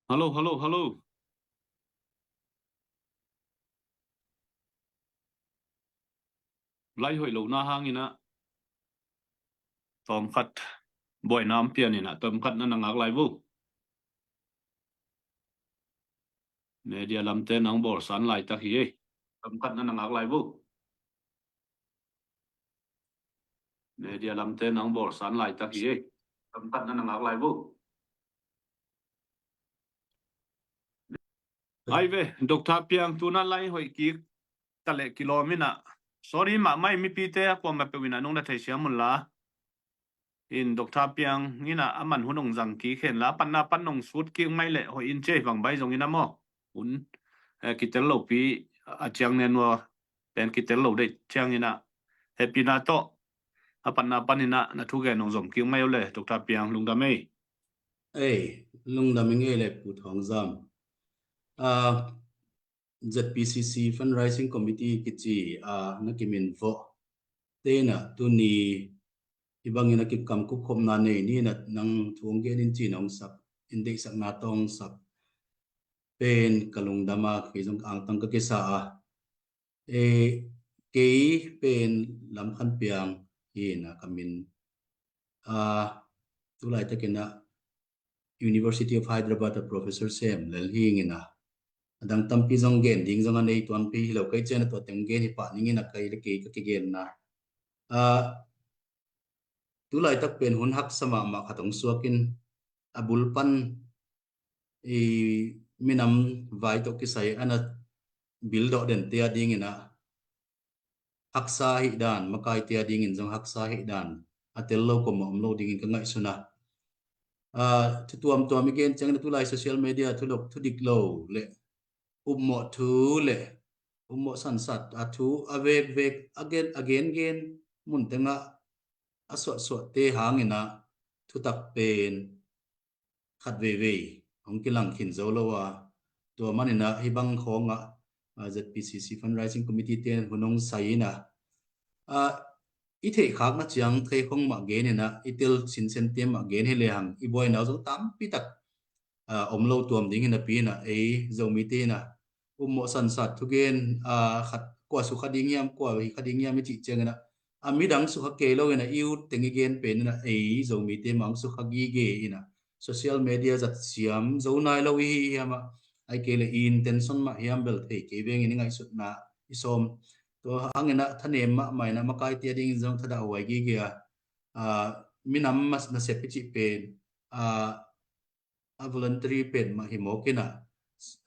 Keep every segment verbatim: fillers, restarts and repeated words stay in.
Hello, hello, hello. Lai hoih lo na hangin ah tawmkhat buaina om pian in ah tawmkhat na na ngak lai vo. Media lamte nang bawlsan laitak hi ei. Tawmkhat na na ngak lai vo. Media lamte nang bawlsan laitak hi ei. Tawmkhat na na ngak lai vo. Ai ve, Doctor Piang, tuna lai hoih kik ta leh kilawm in ah. Sorry mahmah, mipite a kuamah peuh in ah nong na theisiam un la. In Doctor Piang in ah a man hun hong zang kik hen la, a patna pan hong sut kik mai leh hoih in ci ei, vang bai zong in ah maw. Hun, eh, kitel lopi a ciang nen ua pen kitel lo deih ciang in ah, hehpihna tawh a patna pan in ah na thugen hong zom kik mai uh le, Doctor Piang, lungdam ei. Ei, lungdam ing ei le Pu Thawng Zam. Ah, Z P C C Fundraising Committee kici, ah, na kimin vawh te in ah tuni hih bangin a kikam kupkhopna nei ni in ah nang thu hong gen in ci-in hong sak, in deihsakna tawh hong sak pen ka lungdam a, kei zong angtang ka kisa a. Eh, kei pen Lam Khan Piang hi in ah ka min, ah, tu laitakin ah University of Hyderabad a professor sem lel hi ing in ah, a dang tampi zong gen ding zong a nei tuanpih hi lo, kei ciang a tua teng gen hi pah ning in ah kei le kei ka kigenna. Ah, tu laitak pen hun haksa mahmah khat hong suak in, a bul pan i minam vai tawh kisai a na bil dawh dente a ding in ah haksa ahih dan, makaite a dingin zong haksa ahih dan a tel lo kuamah om lo dingin ka ngaihsun a. Ah, thu tuamtuam i gen ciangin a tulai social media thu lok, thu dik lo le upmawh thu le upmawh sansat a thu a vekvek a gen, a gengen mun tengah a suahsuahte hangin ah thutak pen khat veivei hong kilang khin zo lo a, tua manin ah hih bang khawngah, ah, Z P C C Fundraising Committee te in hun hong sai in ah, ah, i theihkhakna ciang thei khong mah gen in ah, i tel sinsen te mah gen hi lehang i buaina uh zong tampi tak, ah, om lo tuam ding hi napi in ah, ei Zomite in ah upmawh sansat thugen, ah, khat kua sukha ding hiam, kua hi kha ding hiam i cih ciangin ah, a midang sukha kei lo in ah i ut teng i gen pen in ah ei Zomite mah hong sukha gige in ah social media zat siam zo nai lo i hi hiam ah, ai kei le i intention mah hiam bel thei kei vengin i ngaihsutna i sawm. Tua hangin ah thanem mahmah in ah makaite a dingin zong thadah huai gige a, ah, minam mas nasep i cih pen, ah, a voluntary pen mah hi mawk in ah,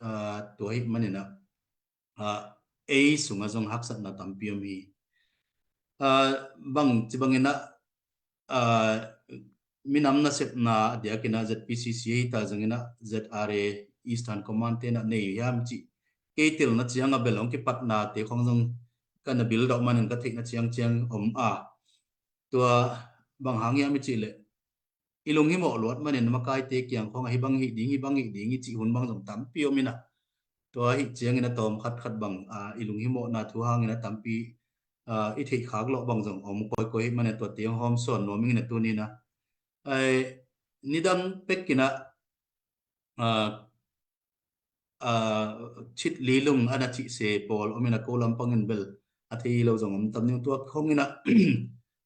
ah, tua ahih manin ah, ah, ei sungah zong haksatna tampi om hi. Ah, bang ci bangin ah, ah, minam nasepna a diakin ah Z P C C hi ta zongin ah Z R A Eastern Command te in ah nei hiam cih kei telna ciang a bel hong kipatnate khong zong ka na bil dawh manin ka theihna ciangciang om a, tua bang hang hiam i cih leh i lunghimawh luat manin makaite kiang khong ah hih bang hih ding, hih bang hih ding i cih hun bang zong tampi om in ah, tua ahih ciangin a tawm khatkhat bang, ah, i lunghimawhna thu hangin a tampi, ah, i theihkhak lawh bang zong om kawikawi ahih manin tuate hong hawmsawn nuam ing in ah tuni in ah, ai, nidang pek in ah, ah, ah, chit lilung a na cihse pawl om in ah ko lampang in bel a thei lo zong om tam ning, tua khong in ah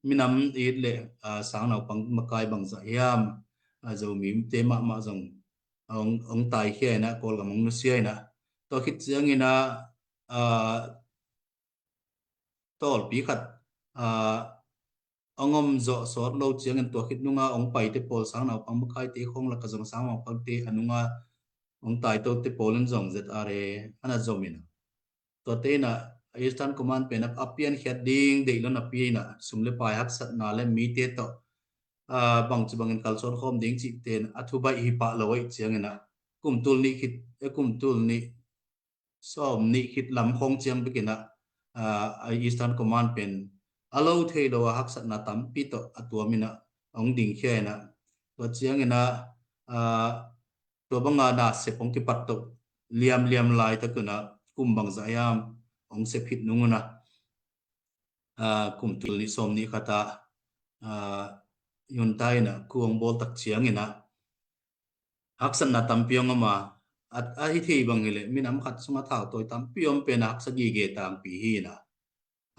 minam it le, ah, sang naupang makai bangzah hiam, ah, Zomite mahmah zong hong, hong taikhia in ah Kawlgam hong nusia in ah, tua khit ciangin ah, ah, tawlpi khat, ah, hong om zawh sawt lo ciangin tua khit nunga hong paite pawl sang naupang makaite khong lakah zong sang naupangte a nunga hong taitote pawl in zong Z R A a na zom in ah, tuate in ah Eastern Command pen a piankhiat ding deih lo napi in ah sum le pai haksatna le mite tawh, ah, bangci bangin kalsuan khawm ding cihte in a thubaih hi pah lo ahih ciangin ah kum tul nih khit, eh, kum tul nih sawm nih khit lam khawng ciang bek in ah, ah, a Eastern Command pen a lo thei lo a haksatna tampi tawh a tuam in ah hong dingkhia in ah, tua ciangin ah, ah, tua banga nasep hong kipat tawh liamliam laitak un ah kum bangzah hiam hong sep khit nung un ah, ah, kum tul nih sawm nih khat ah, ah, junta in ah coup hong bawl tak ciangin ah, haksatna tampi hong om a, a, a hi thei bang hileh minam khat sungah thautawi tampi om pen a haksa gige tangpi hi ina.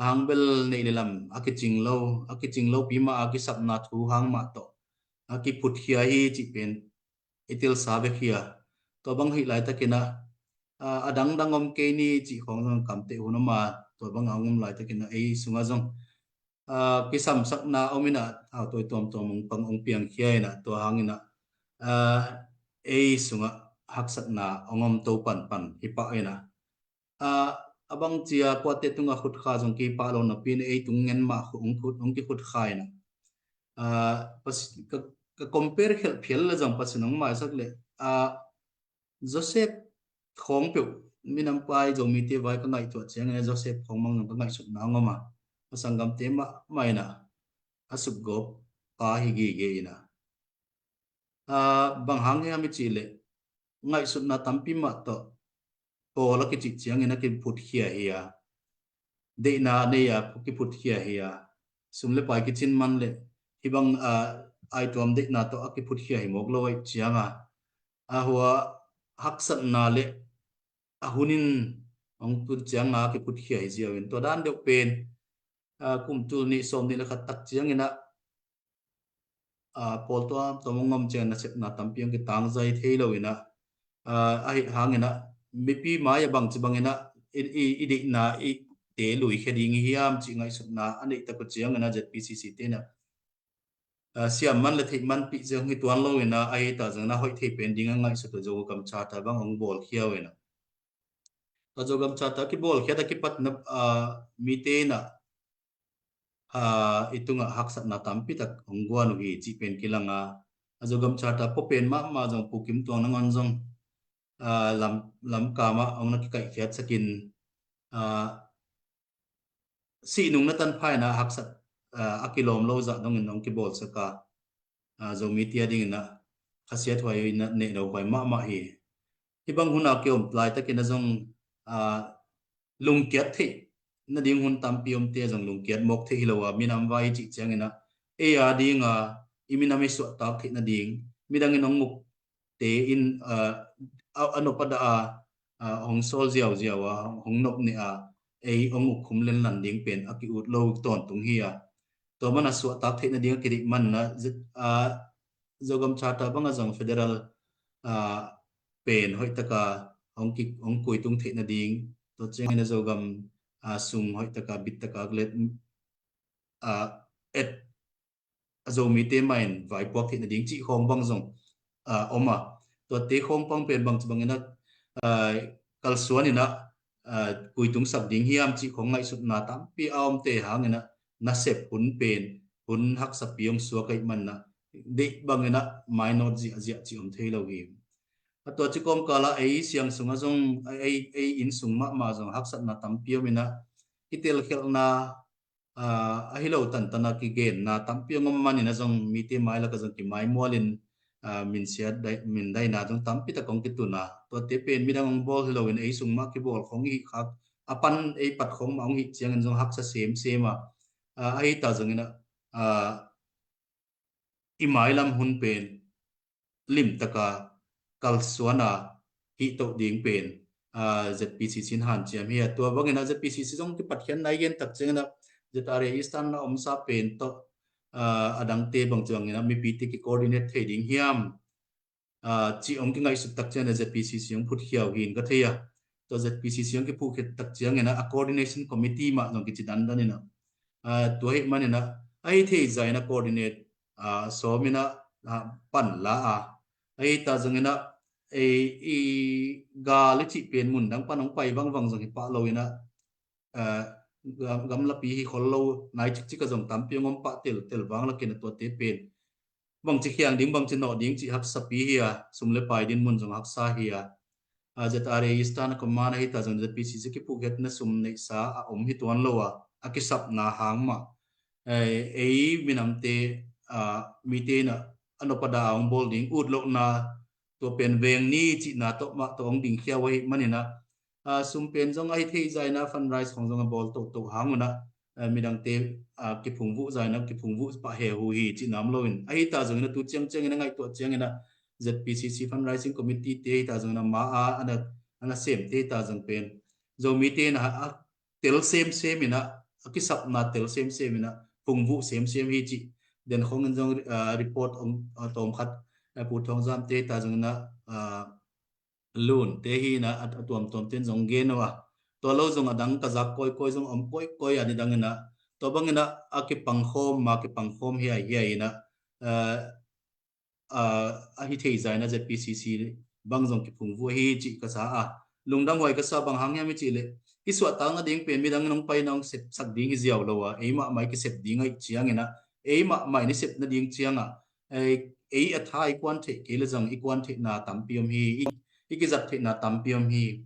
A hang bel neih le lam a kicing lo, a kicing lopi mah a kisapna thu hang mah tawh a kiphutkhia hi cih pen i telsa bek hi a. Tua bang hih laitakin ah, a, a dangdang om kei ni cih khawng zong kamteh hun om a, tua bang a hong om laitakin ah ei sungah zong a, kisamsakna om ina, thautawi tuamtuam hong pang hong piangkhia ina, tua hang ina, a, ei sungah haksatna hong om to panpan hi pah ina. A, a bang cia kuate tungah khutkha zong kipah lo napi ina ei tung ngen mah khu-, hong khut, hong kikhutkha ina. A, pas-, ka, ka compare khelh phial le zong Pasian hong maisak le, a, Joseph khawng peuh, minam pai Zomite vai ka ngaihtuah ciangin ah Joseph khawng mang zong ka ngaihsutna ngom a, a sanggamte mah, mah ina a sukgawp pa hi gige ina. A, bang hang hiam i cih leh ngaihsutna tampi mah tawh pawl a kicih ciangin a kiphutkhia hi a, deihna a nei a kiphutkhia hi a, sum le pai kicin man le hih bang, a, aituam deihna tawh a kiphutkhia hi mawk lo ahih ciang a, a hua haksatna le a hun in hong tun ciang a kiphutkhia hi ziau in tua dan deuh pen, a, kum tul nih sawm nih le khat tak ciangin ah, a, pawl tuamtuam hong om ciangin nasepna tampi hong kitangzai thei lo ina, a, ahi hangin ah mipi mai a bangci bangin ah i, i, i deihna i te luikhia ding i hiam cih ngaihsutna a neih tak uh ciangin ah Z P C C te ina, a, siam man le theih manpih zong hi tuan lo ina, ahi ta zong ina hoih thei pen ding a ngaihsut uh Zogam Charter bang hong bawlkhia uh ina. Tua Zogam Charter kibawlkhiat a kipat ina, a, mite ina, a, i tungah haksatna tampi tak hong guan uh hi cih pen kilang a, a Zogam Charter pua pen mahmah zong Pu Kim Tuang nangawn zong, a, lam, lamkam ah hong na kikaihkhiatsak in, a, sihnung na tanpha ina haksat, a, a kilawm lo zah dongin hong kibawlsak a, a, Zomite a dingin ah khasiathuai ina neih lo huai mahmah hi. Hih bang hun a kiom laitakin ah zong, a, lungkiat theih nading hun tampi omte zong lungkiat mawk theih hi lo a, minam vai i cih ciangin ah ei a ding a, i minam i suahtak theih nading, midangin hong muk te in, a, a, a nop a dah a, a, hong sawl ziauziau a, hong nop nih a, ei hong uk khum lenlan ding pen a ki-ut lo tawntung hi a. Tua man a suahtak theih nading a kidik man ina, a, Zogam Charter bang a zong federal, a, pen hoih taka hong ki, hong kuitung theih nading, tua ciangin a Zogam, a, sung hoih taka, bit taka let, a, et a Zomite mah in vaipuak theih nading cih khawng bang zong, a, om a. Tuate khawng pang pen bangci bangin ah, a, kalsuan in ah, a, kuitungsak ding hiam cih khawng ngaihsutna tampi a omte hangin ah nasep hun pen, hun haksapi hong suak ahih man ah, deih bangin ah mainawt ziahziah cih om thei lo hi. A tua ci kawmkal ah ei siang sungah zong, ei, ei inn sung mahmah zong haksatna tampi om in ah, kitelkhialhna, a, ahi lo tantan a kigenna tampi hong om man in ah zong mite mai lakah zong kimaimual in, a, minsiat dai, mindaina zong tampi tak hong kitun a, tuate pen midang hong bawl hi lo in ei sung mah kibawl khawng i hih khak, a pan ei pat khawng mah hong hih ciangin zong haksa semsem a, a, ahi ta zongin ah, a, i mailam hun pen limtaka kalsuana hih toh ding pen, a, Z P C C in hanciam hi a. Tua bangin ah Z P C C zong kipatkhiatna i gen tak ciangin ah Z R A Eastern na omsa pen tawh, a, a dangte bangci bangin ah mipite ki-coordinate thei ding hiam, a, cih hong kingaihsut tak ciangin ah Z P C C hong phutkhia uh hi in ka thei a. Tua Z P C C hong kiphutkhia tak ciangin ah a coordination committee mah zong kici dandan in ah, a, tua ahih man in ah ahi thei zah in ah coordinate, a, sawm in ah, a, pan la a, ahi ta zongin ah, ei, i gal i cih pen mun dang pan hong pai vangvang zong hi pah lo in ah, a, gam, gamlapi hi khol lo nai cikcik a zong tampi hong om pah teltel vang lakin ah tuate pen bangci khiang ding, bangci nawh ding cih haksapi hi a, sum le pai din mun zong haksa hi a. A, Z R A Eastern a command ahi ta zong Z P C C kiphutkhia na sum neihsa a om hi tuan lo a, a kisapna hang mah, ei, ei minamte, a, mite in ah a nop a dah a hong bawl ding, ut lohna, tua pen veng ni cihna tawh mah tawh hong dingkhia uh ahih man in ah, a, sum pen zong ahi thei zah in ah fundraise khawng zong a bawl tohtoh hang un ah, a, midangte, a, kiphungvuh zah in ah kiphungvuh pah hehu hi cihna om lo in, ahi ta zongin ah tu ciangciangin a ngaihtuah ciangin ah, Z P C C Fundraising Committee te hi ta zong in a, ma a ana, ana sem te hi ta zong pen Zomi te in a, a tel semsem in a, a kisapna tel semsem in a, phungvuh semsem hi cih den khong in zong, ah, report om, ah, tawm khat, ah, Pu Thawng Zam te hi ta zong in a, ah, Lun te hi in a, a, a tuamtuam ten zong gen uh a, tua lo zong a dang ka zak kawikawi zong om kawikawi a, ni dang in a, tua bang in a, a kipangkhawm, ma kipangkhawm hiaihiai in a, ah, ah, a hi thei zai in a Z P C C bang zong kiphungvuh hi cih ka sa a, lungdam huai ka sa. Bang hang hiam i cih leh i suahtak nading pen midang in hong pai in a hong sepsak ding hi ziau lo a, ei mahmah i kisep ding ahih ciang in a, ei mahmah in i sep nading ciang a, ei, ei a tha i kuan theih kei leh zong i kuan theihna tampi om hi, i, i kizat theihna tampi om hi.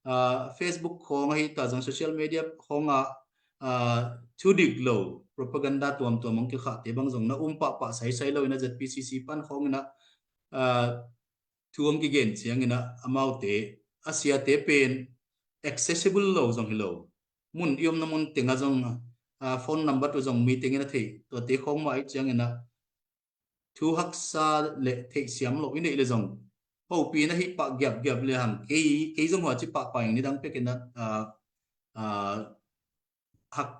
Ah, Facebook khawng ahi ta zong social media khawng a, ah, thudik lo propaganda tuamtuam hong kikhahte bang zong na um pahpah saisai lo in a Z P C C pan khawng in a, ah, thu hong kigen ciang in a amaute, a siate pen accessible lo zong hi lo. Mun i omna mun teng ah zong, ah, phone number tawh zong mi teng in a theih, tuate khawng mah ahih ciang in a thu haksa le theihsiam lo i neih leh zong hopih na hih pah giapgiap le hang, kei, kei zong hua ci pahpah ing, ni dang pek in a, ah, ah, hak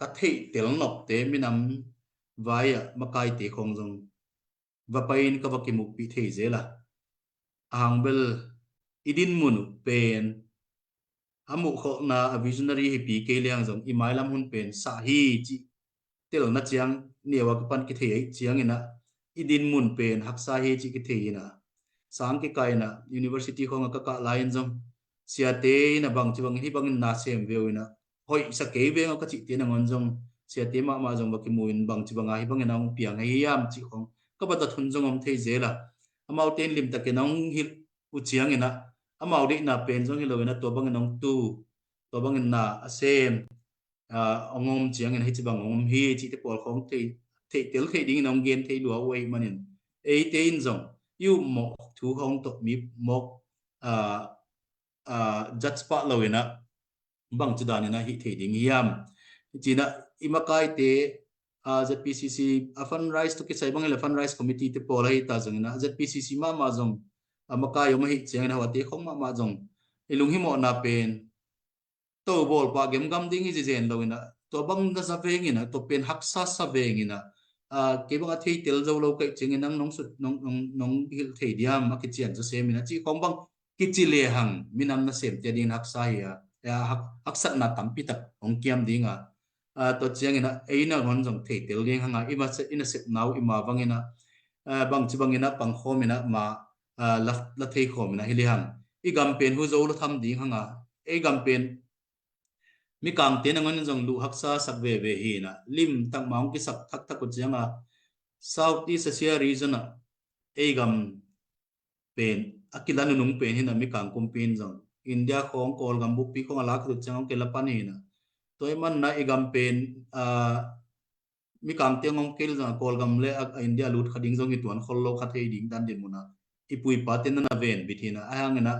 ka theih tel nopte minam vai ah makaite khawng zong va pai in ka va kimukpih thei zel a. A hang bel i din mun uh pen a muhkholhna a visionary hi pi kei leng zong i mailam hun pen sah hi cih telna ciang neu a kipan kithei ahih ciang in a, i din mun pen haksa hi cih kithei in a, sang kikah in a university khawng a ka kah lai in zong siate in a bangci bangin hih bangin na sem ve uh in a, hoihsa kei veng aw ka cihte nangawn zong siate mahmah zong va kimu in bangci banga hih bangin a hong piang ahi hiam cih khawng ka va zat hun zong om thei zel a, amaute in limtakin a hong hilh uh ciang in a, amau deihna pen zong hi lo in a, tua bangin a hong tu, tua bangin na a sem, ah, hong om ciang in a, hih ci bang hong om hi cihte pawl khawng thei, theih tel theih dingin a hong gen thei lua uh ahih manin, eite in zong i upmawh thu khawng tawh mi mawk, ah, ah, judge pah lo in a, bangci dan in a hih thei ding hiam? Hi ci in a, i makaite, ah, Z P C C a fundraise tawh kisai bang hi leh fundraise committee te pawl ahi ta zong in a, Z P C C mahmah zong a makai om ahih ciang in a, huate khawng mahmah zong i lunghimawhna pen to bawl pah gemgam ding hi zizen lo in a, tua bang na za veng in a, tua pen haksa sa veng in a, ah, kei bang a thei tel zo lo ka hih ciangin nang nong sut, nong, nong, nong hilh thei diam a kician zaw sem in a cih khawng bang kici le hang minam nasemte dingin haksa hi a, a hak, haksatna tampi tak hong kiam ding a, ah, tua ciangin a ei nangawn zong thei tel ding hang a, i ma se, i nasepna uh i ma bangin a, ah, bangci bangin a pangkhawm in a ma, ah, la, la thei khawm in a hi le hang i gam pen hu zo la tham ding hang a, ei gam pen mikangte nangawn in zong luh haksa sak veve hi in a, limtak ma hong kisak thakthak uh ciang a, South East Asia region ah ei gam pen a kila nunung pen hi in a, mikang kumpi in zong India khawng, Kawlgam buppi khawng a lak uh ciang hong kila pan hi in a, tua ahih manin a i gam pen, ah, mikangte hong om kei le zong a Kawlgam le a, a India lut kha ding zong hi tuan khol lo kha thei ding dan dinmun a i pu i pate na na ven bit hi in a, ahi hangin a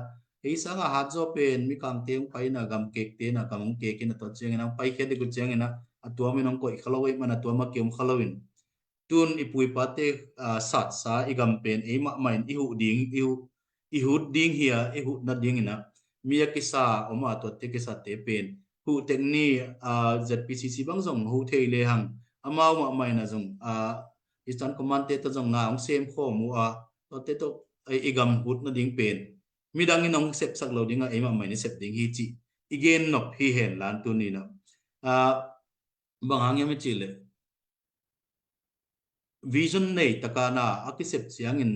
ei sanga hat zaw pen mikangte hong pai in a, gam kekte in a gam hong kek in a, tua ciangin a hong paikhia dek uh ciangin a, a tuam in hong koih kha lo ahih man a tuam a kiom kha lo in, tun i pu i pate, ah, satsa i gam pen ei mahmah in i huh ding, i huh, i huh ding hi a, i huh nading in a mi a kisa om a, tuate kisate pen huh tek ni, ah, Z P C C bang zong huh thei le hang, amau mahmah in a zong, ah, Eastern Command te tawh zong na hong sem khawm uh a, tuate tawh, eh, i gam huh nading pen midang in hong sepsak lo ding a, ei mahmah in i sep ding hi cih i gen nop hi hen la, tuni in a, ah, bang hang hiam i cih leh vision nei taka na a kisep ciangin,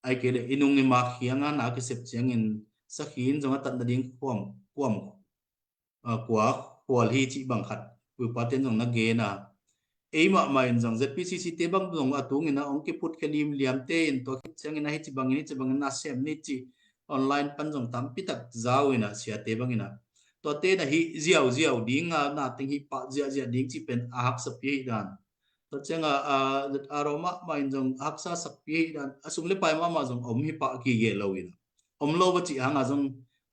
ahih kei leh i nung i mak khiang a na a kisep ciangin sakhi in zong a tat nading kuam, kuam, ah, kua khual hi cih bang khat pu i pate in zong na gen a, ei mahmah in zong Z P C C te bang zong a tung in a hong kiphut khia limliamte in, tua khit ciangin a hih ci bangin, hih ci bangin na sem ni cih online pan zong tampi tak za uh in a, siate bang in a, tuate in a hih ziauziau ding a, na teng hih pah ziahziah ding cih pen a haksapi ahih dan. Tua ciang a, ah, Z R O mahmah in zong a haksa sakpi ahih dan, a sum le pai mahmah zong a om hi pah gige lo in a, om lo va cih hang a zong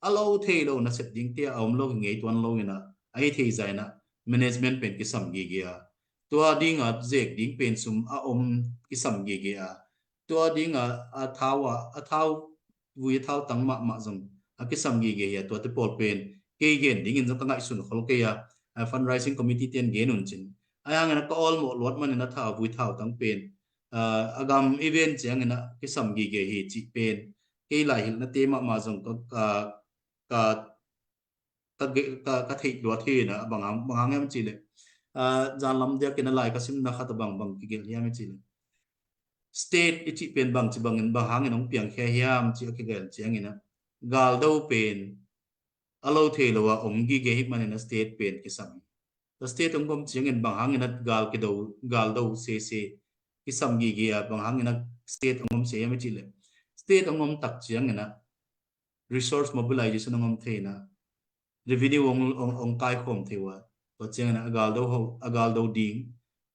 a lo thei lo, nasep dingte a om lo hi ngei tuan lo in a, a hi thei zai in a management pen kisam gige a, tua ding a zek ding pen sum a om kisam gige a, tua dinga a thau a, a thau vui a thau tang mahmah zong a kisam gige hi a, tuate pawl pen kei gen dingin zong ka ngaihsun khol kei a, a fundraising committee ten gen un cin. A hangin a ka awlmawh luat manin a thau vui thau tang pen a gam i ven ciangin a kisam gige hi cih pen kei lai hilhnate mahmah zong ka, ka, ka ka, ka, ka theih luat hi na, bang hang, bang hang hiam cih leh, a, zanlam diakin a lai ka simna khat a bang, bang kigelh hiam i cih leh, state i cih pen bang ci bangin, bang hangin hong piangkhia hiam cih a kigelh ciangin a, galdo pen a lo thei lo a om gige hi manin a state pen kisam hi. Tua state hong om ciangin bang hangin a gal kido, galdo sese kisam gige a, bang hangin a state hong om se hiam i cih leh, state hong om tak ciangin a resource mobilization hong om thei na, revenue hong, hong, hong kaikhawm thei uh a, tua ciangin a galdo ho, a galdo ding,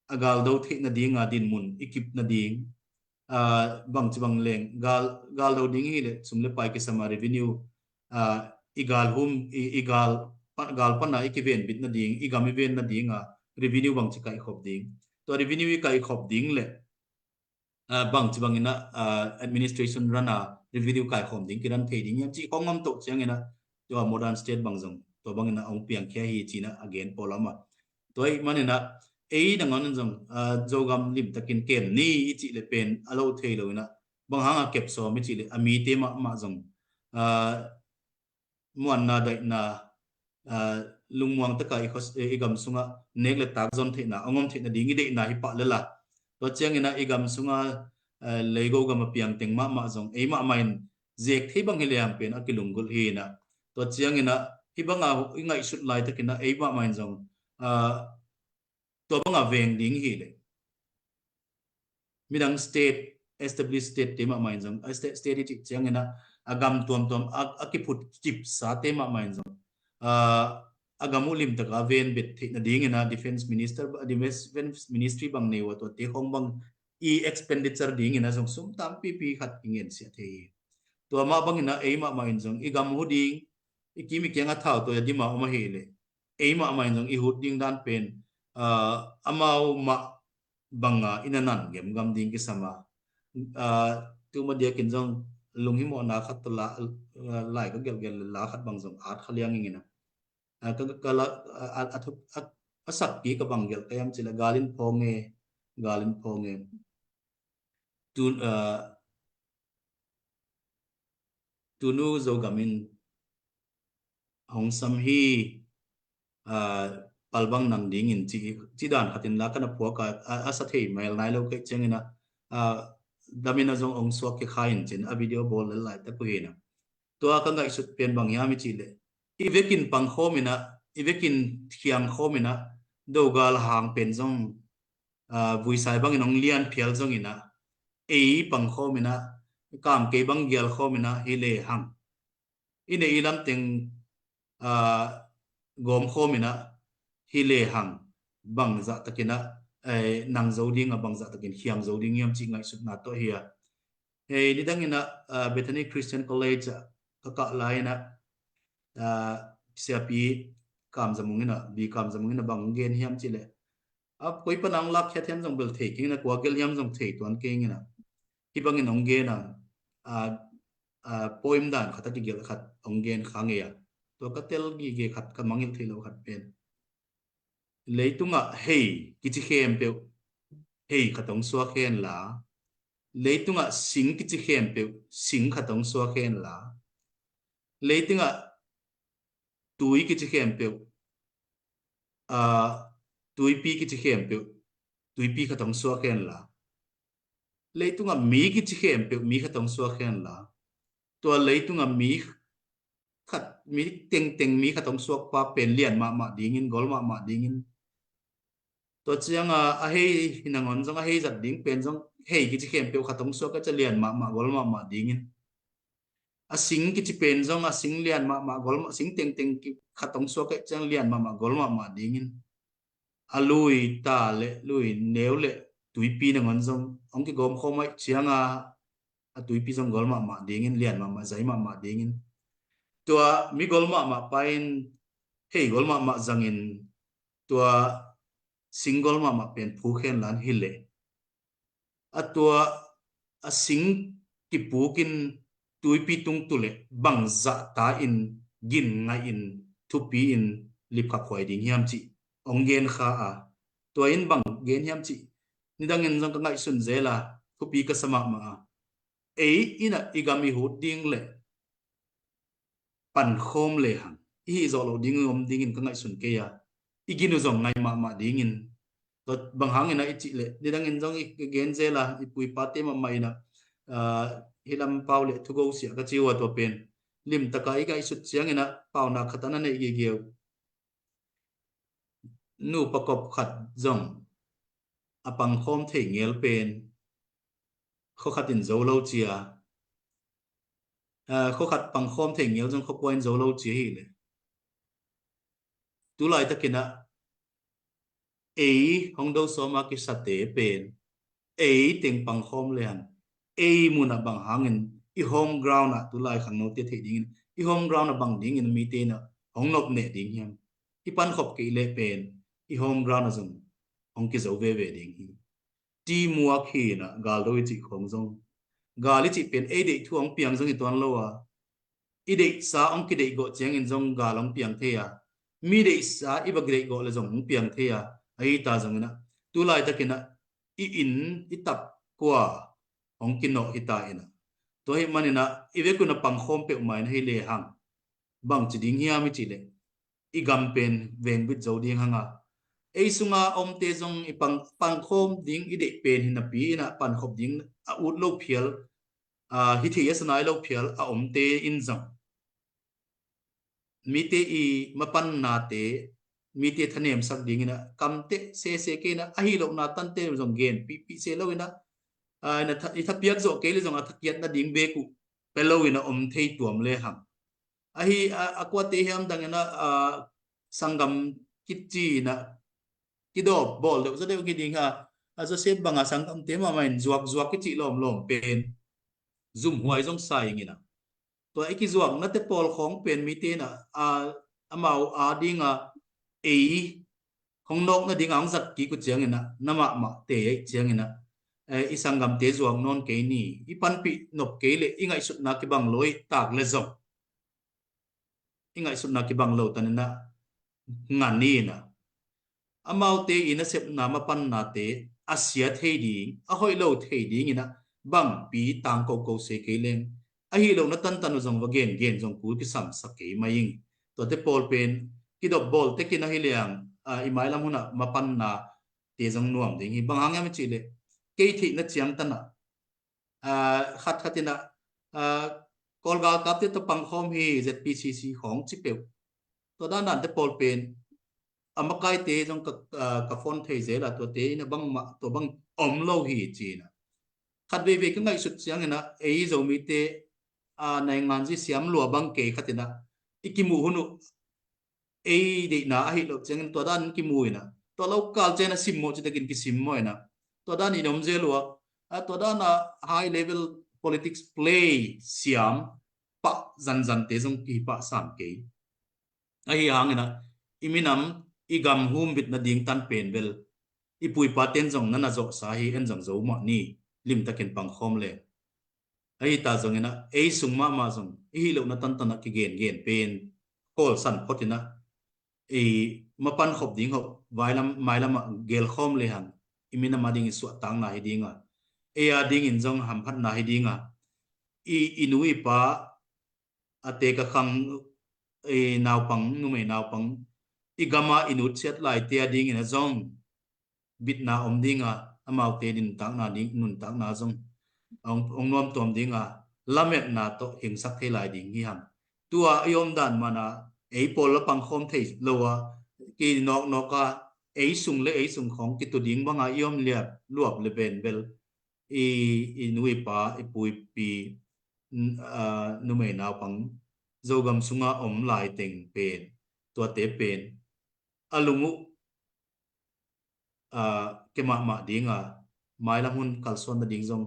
a galdo theih nading a dinmun i kip nading, a, bangci bang leng gal, galdo ding hi leh sum le pai kisam a revenue, a, i gal hum, i, i gal, pa, gal pana i kiven bit nading, i gam i ven nading a revenue bangci kaikhop ding. Tua revenue i kaikhop ding leh a, bangci bangin a, a, administration run a revenue kaikhawm ding, kiran thei ding hiam cih kong ngam toh ciangin a, tua modern state bang zong tua bangin a hong piangkhia hi cih na a gen pawl a om a. Tua ahih manin a ei nangawn in zong, a, Zogam limtakin kem ni i cih leh pen a lo thei lo in a, bang hang a kep sawm i cih leh a mite mahmah zong, a, muanna daihna, a, lungmuang taka i, i gam sunga nek le tak zon theihna, a ngom theihna ding i deihna hi pah lela. Tua ciangin a i gam sunga, a, leigo gam a piangteng mahmah zong ei mahmah in zek thei bang hi lehang pen a kilunggulh hi na. Tua ciangin a hih banga i ngaihsut laitakin a ei mahmah in zong, a, tua banga veng ding hi leh midang state, established state te mahmah in zong, a state, state i cih ciangin a, a gam tuamtuam a, a kiphut kipsa te mahmah in zong, a, a gam uh limtaka ven bet theih nadingin a defense minister, defense ministry bang nei uh a, tuate khong bang i expenditure dingin a zong sum tampipi khat i ngensiah thei hi. Tua mah bangin a ei mahmah in zong i gam uh ding, i kim i kiang a thau tua a dima om ahih leh ei mahmah in zong i hut ding dan pen, a, amau mah banga i na nan gemgam ding kisam a. A, tuma diakin zong lunghimawhna khat tawh la, a, lai ka gelhgelh le la khat bang zong at kha liang ingin a. A, ka, ka la, a, a, a, a, a sakpi ka bang gelh ka hiam cih leh gal in phawng e, gal in phawng e. Tu, a, tunu Zogam in hong sam hi, a, palbang nang dingin ci, ci dan khatin la ka na phuak a, a, a sa thei mel nai lo ka hih ciangin a, a, damin a zong hong suak kikha in cin a video bawl lel laitak uh hi na. Tua ka ngaihsut pen bang hiam i cih leh i vekin pangkhawm in a, i vekin khiangkhawm in a, dogal hang pen zong, a, vuisai bangin hong lian phial zongin a, ei pangkhawm in a, kam kei bang gialkhawm in a hi lehang, i neih i lamteng, a, gawmkhawm in a hi lehang, bangzah takin a, eh, nang zo ding a, bangzah takin khiang zo ding hiam cih ngaihsutna tawh hi a. Hei, nidang in a, a, Bethany Christian College ah ka kah lai in a, a, siapi Kam Za Mung in a, Bi Kam Za Mung in a bang gen hiam cih leh, a, koi pan a hong lakkhiat hiam zong bel thei keng in a, kua gelh hiam zong thei tuan keng in a, hih bangin hong gen a, a, a, poem dan khat a kigelh khat hong gen kha ngei a. Tua ka tel gige khat, ka mangngilh theih loh khat pen, leitungah hei kici khempeuh hei khat hong suak hen la, leitungah sing kici khempeuh sing khat hong suak hen la, leitungah tui kici khempeuh, a, tuipi kici khempeuh tuipi khat hong suak hen la, leitungah mi kici khempeuh mi khat hong suak hen la, tua leitungah mi khat, mi tengteng mi khat hong suakpa pen lian mahmah dingin, gol mahmah dingin. Tua cianga a hei hi nangawn zong, a hei zat ding pen zong hei kici khempeuh khat hong suak a, cia lian mahmah, gol mahmah dingin. A sing kici pen zong a sing lian mahmah, gol mah, sing tengteng ki, khat hong suak a, ciang lian mahmah, gol mahmah dingin. A lui ta le lui neu le tuipi nangawn zong hong kigawm khawm a, cianga a tuipi zong gol mahmah dingin, lian mahmah, zai mahmah dingin. Tua mi gol mahmah pa in hei gol mahmah zangin tua sing gol mahmah pen phuk hen la hi leh, a tua, a sing kipukin tuipi tung tu leh bang zahta in gin ngaih in thupi in lipkhak huai ding hiam cih hong gen kha a, tua in bang gen hiam cih nidangin zong ka ngaihsun zel a, thupi ka sa mahmah a. Ei in ah i gam i hut ding leh pankhawm lehang i hih zawh loh ding i om dingin ka ngaihsun kei a, i gin uh zong ngai mahmah dingin. Tua bang hangin ah i cih leh nidangin zong i gen zel a, i pu i pate mahmah in ah, ah, hih lam pau leh thugo siah ka ci uh a, tua pen limtaka i ngaihsut ciangin ah paunak khat a na neih gige uh. Nupa kop khat zong a pangkhawm thei ngel pen khua khat in zo lo cia, ah, khua khat pangkhawm thei ngel zong khua kua in zo lo cia hi leh, tu laitakin ah ei hong do sawm a kisate pen ei teng pangkhawm lehang ei mun ah bang hangin i home ground ah, tu lai khangnote theih dingin i home ground ah bang dingin mite in ah hong nop neh ding hiam? I pankhop kei leh pen i home ground ah zong hong kizo veve ding hi. Teamwork hi in ah, gal do i cih khawng zong, gal i cih pen ei deih thu hong piang zong hi tuan lo a, i deihsa hong kideih gawh ciangin zong gal hong piang thei a, mi deihsa i va kideih gawh leh zong hong piang thei a. Ahi ta zongin ah tu laitakin ah i inn i tap kua hong kinawh hi ta in ah, tua ahih manin ah i vekun a pangkhawm peuhmah in ahi lehang bangci ding hiam i cih leh i gam pen vengbit zo ding hang a, ei sunga omte zong i pang, pangkhawm ding i deih pen hi napi in ah pankhop ding a ut lo phial, ah, hi thei a sa nai lo phial a omte in zong mite i mapannate mite thanemsak dingin ah kamteh sese kei in ah, ahi lohna tante zong genpihpih se lo in ah, ah, i na tha, i thapiak zawh kei leh zong a thakiat nading bek uh pe lo in ah om thei tuam lehang. Ahi a, a kuate hiam dangin ah, ah, sanggam kici in ah kidawp bawl deuh zaw deuh hi ding a, a Joseph banga sanggamte mahmah in zuakzuak kici lawmlawm pen zumhuai zong sa ing in ah, tua i kizuaknate pawl khawng pen mite in ah, ah, amau a ding a ei hong nawk nading a hong zat kik uh ciangin ah na mahmah tei aih ciangin ah, eh, i sanggamte zuak nawn kei ni, i panpih nop kei leh i ngaihsutna kibang lo i tak leh zong i ngaihsutna kibang lo tanin ah ngan in ah, amaute i nasepna mapannate a sia thei ding, a hoih lo thei dingin ah bangpi tangkoko se kei leng, ahi lohna tantan uh zong va gengen zong kul kisamsak kei mai ing. Tuate pawl pen kidop bawl tekin ahi lehang, ah, i mailam hun ah mapannate zong nuam ding hi. Bang hang hiam i cih leh kei theihna ciangtan ah, ah, khatkhat in ah, ah, Kawl galkapte tawh pangkhawm hi, ZPCC khawng ci peuh. Tua dan dante pawl pen a makaite zong ka, ah, ka phone thei zel a, tuate in ah bangmah tua bang om lo hi ci in ah. Khat veivei ka ngaihsut ciangin ah ei Zomite, ah, nainganzi siam lua bang kei khat in ah i kimuh hun uh ei deihna ahi loh ciangin tua dan kimu in ah, tua lo kal ciangin a simmawh citakin kisimmawh in ah, tua dan in om zel uh a, tua dan a high level politics play siam pah zanzante zong kihi pah sam kei. Ahi hangin ah i minam i gam humbit nading tan pen bel i pu i paten zong na na zawhsa hi, en zong zo mah ni, limtakin pangkhawm leng. Ahi ta zongin ah ei sung mahmah zong i hih lohna tantan ah kigengen pen kawlsan phot in ah, ei mapan khop ding hop vailam mailam ah gelkhawm lehang i minam a dingin suahtakna hi ding a, ei a dingin zong hamphatna hi ding a, i, i nu i pa a tek a khang, ei naupang, numei naupang i gam a i nutsiat laite a dingin ah zong bitna om ding a, amaute nuntakna ding, nuntakna zong hong, hong nuamtuam ding a, lametna tawh hingsak thei lai ding hi hang. Tua i omdan man a ei pawl la pangkhawm thei lo a, kinawknawk a, ei sung le ei sung khawng kitu ding bang a i om liat luap le benbel i, i nu i pa, i pu i pi, n-, ah, numei naupang, Zogam sunga om lai teng pen, tuate pen a lung uh, ah, ke mahmah ding a, mailam hun kalsuan nading zong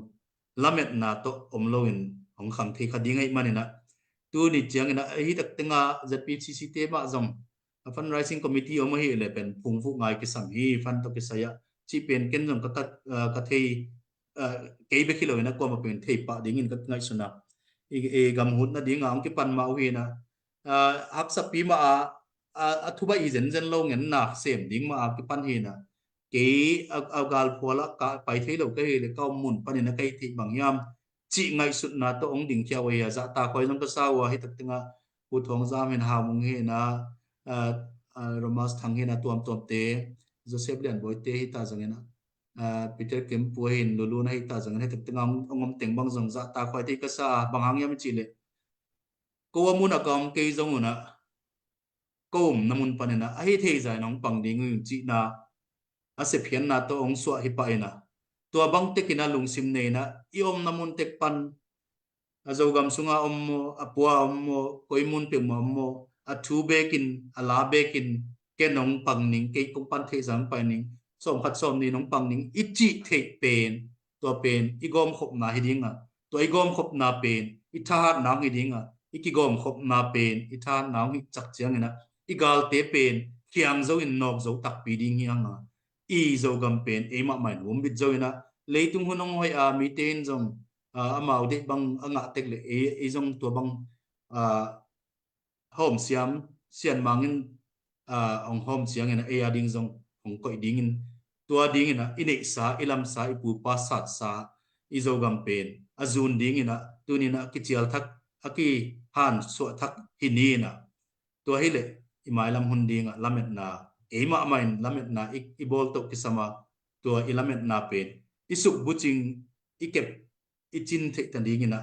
lametna tawh om loin hong khang thei kha ding ahih manin ah, tuni ciangin ah, ahi tak teng a ZPCC te mah zong a fundraising committee om ahih leh pen phungvuh ngai kisam hi, fund tawh kisai ah cih pen ken zong ka, ka, ah, ka thei, kei bek hi lo in a kuamah pen thei pah dingin ka ngaihsun a, i gam hut nading a hong kipan mah uh hi in a, haksapi mah a, a thu baih hi zenzen lo ngen nak sem ding mah a kipan hi in a, kei a galphual ah ka pai thei lo ka hi leh ka om mun panin a ka hih theih bang hiam cih ngaihsutna tawh hong dingkhia uh hi a, zahtakhuai zong ka sa uh a, hi tak tengah Pu Thawng Zam hi in a, Hau Mung hi in a, Romas Thang hi in a, tuamtuamte, Joseph Lian Bawi te hi ta zongin a, Peter Kempu hi in, Lulu na hi ta zongin, hi tak tengah hong om teng bang zong zahtakhuai thei ka sa a, bang hang hiam i cih leh ko a mun a ka om kei zong un a, ko omna mun panin a, a hi thei zah in hong pang ding uh cihna a sepkhiatna tawh hong suah hi pah in a, tua bang tekin a lungsim nei in a, i omna mun tek pan a Zogam sunga om maw, a pua om maw, koi mun peuhmah om maw, a thu bekin, a la bekin, ken hong pang ning, kei kong pan theih zah hong pai ning, sawmkhat sawmnih in hong pang ning i cih theih pen, tua pen i gawmkhopna hi ding a, tua i gawmkhopna pen i thahatna hong hi ding a, i kigawmkhopna pen i thahatna hong hi cak ciangin a, i galte pen khiang zo in nawk zo takpi ding hi hang a, i Zogam pen ei mahmah in vumbit zo in a, leitung hun hong hoih a, mite in zong amau deih bang a ngah tek leh ei zong tua bang hawm siam, sianmang in hong hawm ciangin a, ei a ding zong hong koih dingin, tua dingin a, i neihsa, i lamsa, i pupa satsa i Zogam pen a zun dingin a, tunin a kicial thak, a kihansuah thak hi ni in a, tua hi leh i mailam hun ding a lametna, ei mahmah in lametna i bawl toh kisam a, tua i lametna pen i suk bucing, i kep, i cin theih ta dingin a,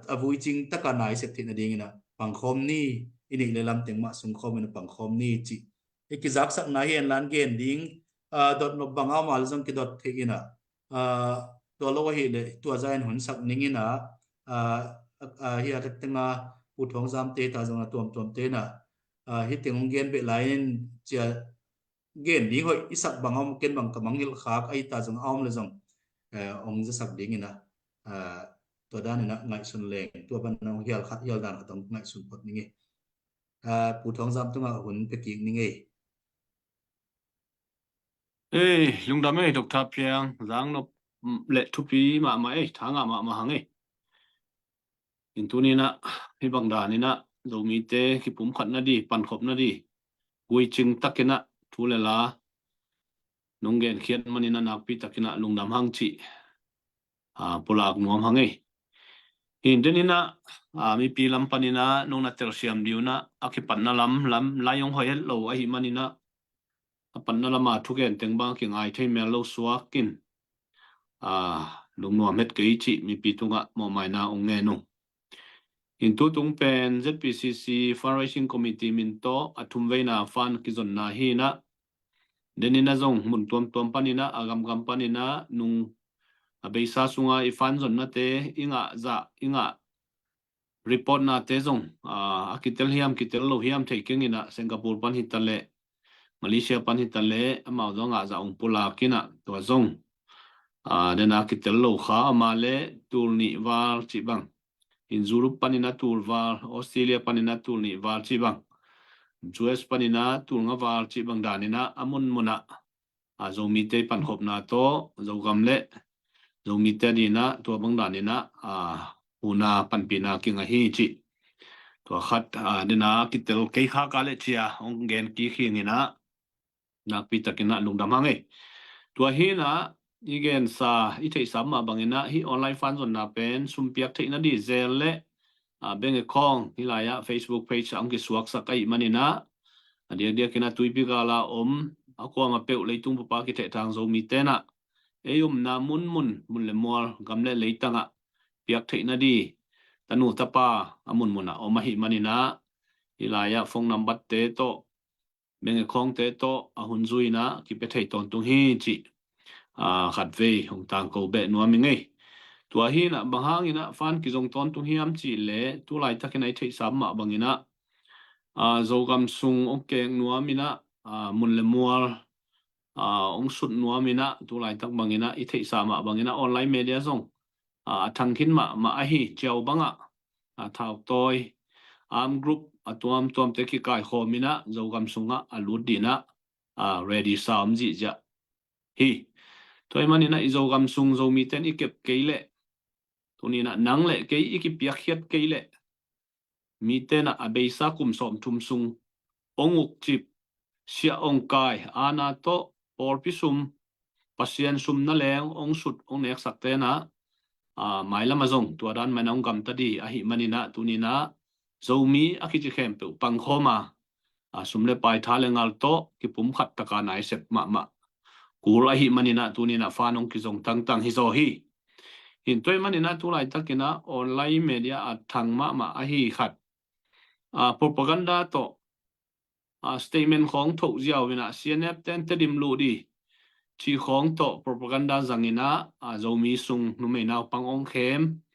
a vuicing taka na i sep theih nadingin a pangkhawm ni, i neih le lam teng mah sungkhawm in a pangkhawm ni cih i kizaksakna hi en la, gen ding dotnop bang a om a leh zong kidot theih in a, tua lo ahih leh tua zah in hun sak ning in a, hi a tak teng a Pu Thawng Zam te ta zong a, tuamtuamte in a, hi teng hong gen beh lai in cia gen ding hoih i sak bang a om, ken bang ka mangngilh khak a, hi ta zong a om leh zong hong zasak dingin a, tua dan in a ngaihsun leng, tua pan hong hial khat, hial dan khat hong ngaihsun phot ning ei. Pu Thawng Zam tungah hun pia kik ning ei. Ei, lungdam ei, Doctor Piang, zangnop le thupi mahmah ei, tha ngah mahmah hang ei. In tuninah hih bang daninah Zomite kipumkhat nadi, pankhop nadi, guicing takinah thu le la nong genkhiat maninah nakpi takinah lungdam hang cih pulak nuam hang ei. Hi in deninah mipi lam paninah nong na telsiam diunah a kipatna lam, lam lai hong hoih het lo ahih maninah a patna lama thugen teng bang a kingai thei mel lo suakin lungnuam het kei cih mipi tungah mawhmaina ong ngen ung. Hi in tutung pen Z P C C Fundraising Committee min tawh a thumveina fund kizonna hinah, deninah zong mun tuamtuam paninah, a gamgam paninah nung a beisa sunga i fund zonnate i ngah zah, i ngah reportnate zong a kitel hiam kitel lo hiam thei kenginah, Singapore pan hitaleh, Malaysia pan hitaleh, amau zong a zah ong pulakinah tua zong dena kitel lo kha, ama le tul nih val cih bang, in Europe paninah tul val, Australia paninah tul nih val cih bang, U S paninah tul nga val cih bang daninah a munmunah a Zomite pankhopna tawh Zogam le Zomite dinah tua bang daninah a huna panpihna kingah hi cih. Tua khat a dena kitel kei khaka le cia hong gen kik hinginah nakpi takinah lungdam hang ei. Tua hinah i gensa, i theihsa mah banginah hih online fund zonna pen sumpiak theihna di zel le a bank account hih lai-ah Facebook page ah hong kisuaksak ahih maninah a diakdiakinah tuipi gala om a kuama peuh leitung papa kithehthang Zomitenah ei umna munmun, mun le mual, gam le leitangah piak theihna di tanu tapa a munmunah om ahih maninah hih lai-ah phone number te tawh, bank account te tawh a hun zuinah kipia thei tawntung hi cih khatvei hong tangko beh nuam ing ei. Tua hinah bang hanginah fund kizong tawntung hiam cih leh tulaitakinah i theihsa mah banginah Zogam sung ong keng nuaminah, mun le mual ong sut nuaminah, tulaitak banginah i theihsa mah banginah online media zong a thangkhin mahmah ahi ciau bangah a thautawi arm group a tuamtuamte kikaikhawminah Zogam sungah a lut dinah a ready sa om zihziah hi. Tua ahih maninah i Zogam sung Zomite in i kep kei leh, tuninah nang le kei i kipiakkhiat kei leh, mite inah a beisa kum sawmthum sung ong ukcip, siah ong kai, aana tawh pawlpi sum, Pasian sum na leng ong sut ong neksakte inah, a, mailam ah zong tua dan mah inah ong gamta ding ahih maninah tuninah Zomi a kici khempeuh pangkhawm a, a, sum le pai, tha le ngal tawh kipumkhat taka naisep mahmah kul ahih maninah tuninah fan ong kizong tangtang hi zaw hi. Hi tua ahih maninah tu laitakinah online media a thang mahmah ahi khat, a, propaganda tawh, a, statement khawng thoh ziau inah C N F ten Tedim luh ding ci khawng tawh propaganda zanginah, a, Zomi sung numei naupang ong khem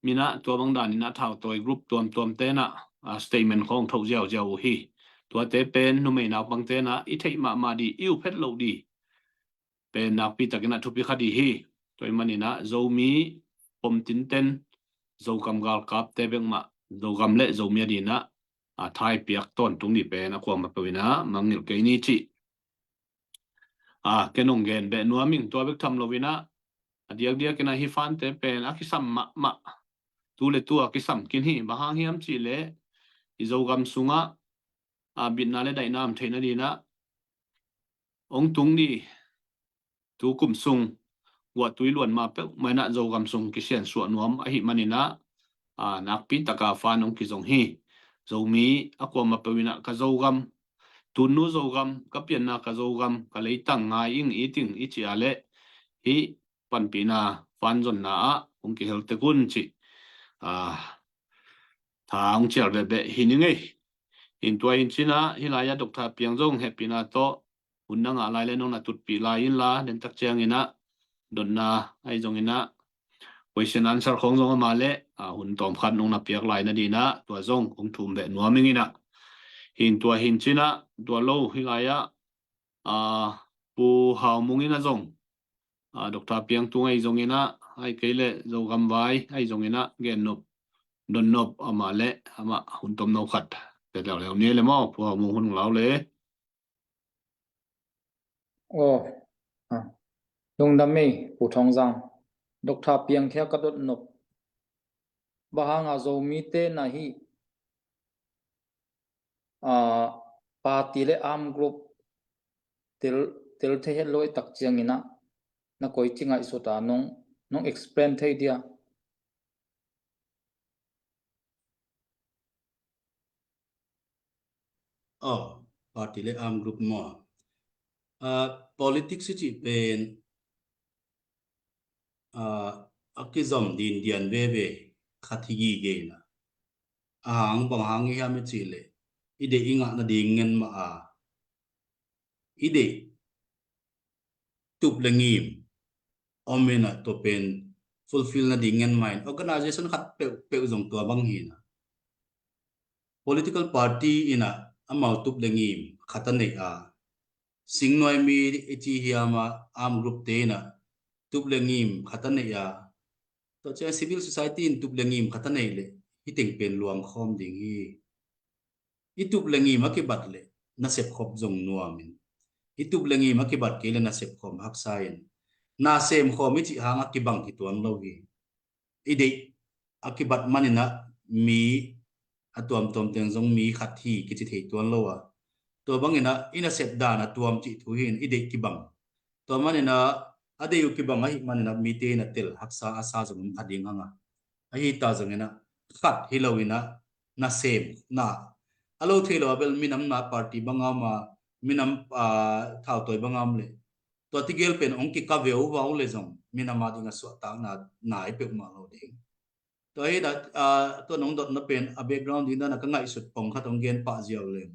inah tua bang daninah thautawi group tuamtuamte inah, a, statement khawng thoh ziauziau uh hi. Tuate pen numei naupangte inah i theih mahmah ding, i uphet loh ding pen nakpi takinah thupi kha ding hi. Tua ahih maninah Zomi pomtinten, Zogam galkapte bek mah, Zogam le Zomi a dinah, a, thaipiak tawntung ding pen a kuamah peuh inah mangngilh kei ni cih, a, ken ong gen beh nuam ing. Tua bek tham lo inah, a diakdiakinah hih fante pen a kisam mahmah, tu le tu a kisam khin hi. Bang hang hiam cihleh i Zogam sungah, a, bitna le daihna om theihna dinah ong tung ding tu kum sung guahtui luan ma peuhmah inah Zogam sung kisiansuah nuam ahih maninah, a, nakpi taka fan ong kizong hi. Zomi a kuamah peuh inah ka Zogam, tunnu Zogam, ka pianna ka Zogam, ka leitang ngai ing, it ing i cih a leh hih panpihna fan zonna ah ong kihel tek un cih, a, tha ong cial behbeh hi ning ei. Hi tua hi cinah hih lai-ah Doctor Piang zong hehpihna tawh hun na ngah lai le nong na tutpih lai inla, dentak cianginah dotna ahi zonginah question answer khawng zong amah le, a, hun tawmkhat nong na piak lai nadinah tua zong ong thum beh nuam ing inah. Hi tua hi cinah tua lo hih lai-ah, a, Pu Hau Mung inah zong, a, Doctor Piang tung ahi zonginah, ahih kei leh Zogam vai ahi zonginah gen nop, don nop amah le amah hun tomno khat pia leuleu ni le maw, Pu Hau Mung, hun lau le. Aw, a, lungdam ei Pu Thawng Zang. Doctor Piang kiang ka dot nop. Bang hanga Zomite na hih, a, party le arm group tel, tel thei het lo i tak cianginah na koici ngaihsut a nong, nong explain thei dia? Aw, party le arm group maw? A, politics i cih pen, a, a kizom dindian veve khat hi gige inah. A hang bang hang i hiam i cihleh i deih i ngah nading ngen mah a, i deih tup le ngim om inah tua pen fulfill nading ngen mah in organization khat peuhpeuh zong tua bang hi inah. Political party inah amau tup le ngim khat a neih a, singnuai mi i ci hiam a, arm group te inah tup le ngim khat a neih a, tua ciang civil society in tup le ngim khat a neih leh hih teng pen luang khawm ding hi. I tup le ngim a kibat leh nasep khop zong nuam in, i tup le ngim a kibat kei leh nasep khawm haksa in, na sem khawm i cih hang a kibang hi tuan lo hi. I deih a kibat maninah mi a tuamtuam teng zong mi khat hi kici thei tuan lo a, tua banginah i nasep dan a tuam cih thu hi in i deih kibang. Tua maninah a deih uh kibang ahih maninah mite inah tel haksa a sa zong om kha ding hang a, ahi ta zonginah khat hi lo inah nasem na a lo thei lo a bel minam na party bang a om a, minam, a, thautawi bang a om leh tua tigel pen ong kika veuvau le zong minam a ding a suahtakna nai peuhmah lo ding. Tua hi inah, a, tua nong dotna pen a background ding dan a ka ngaihsut pong khat ong gen pah ziau leng,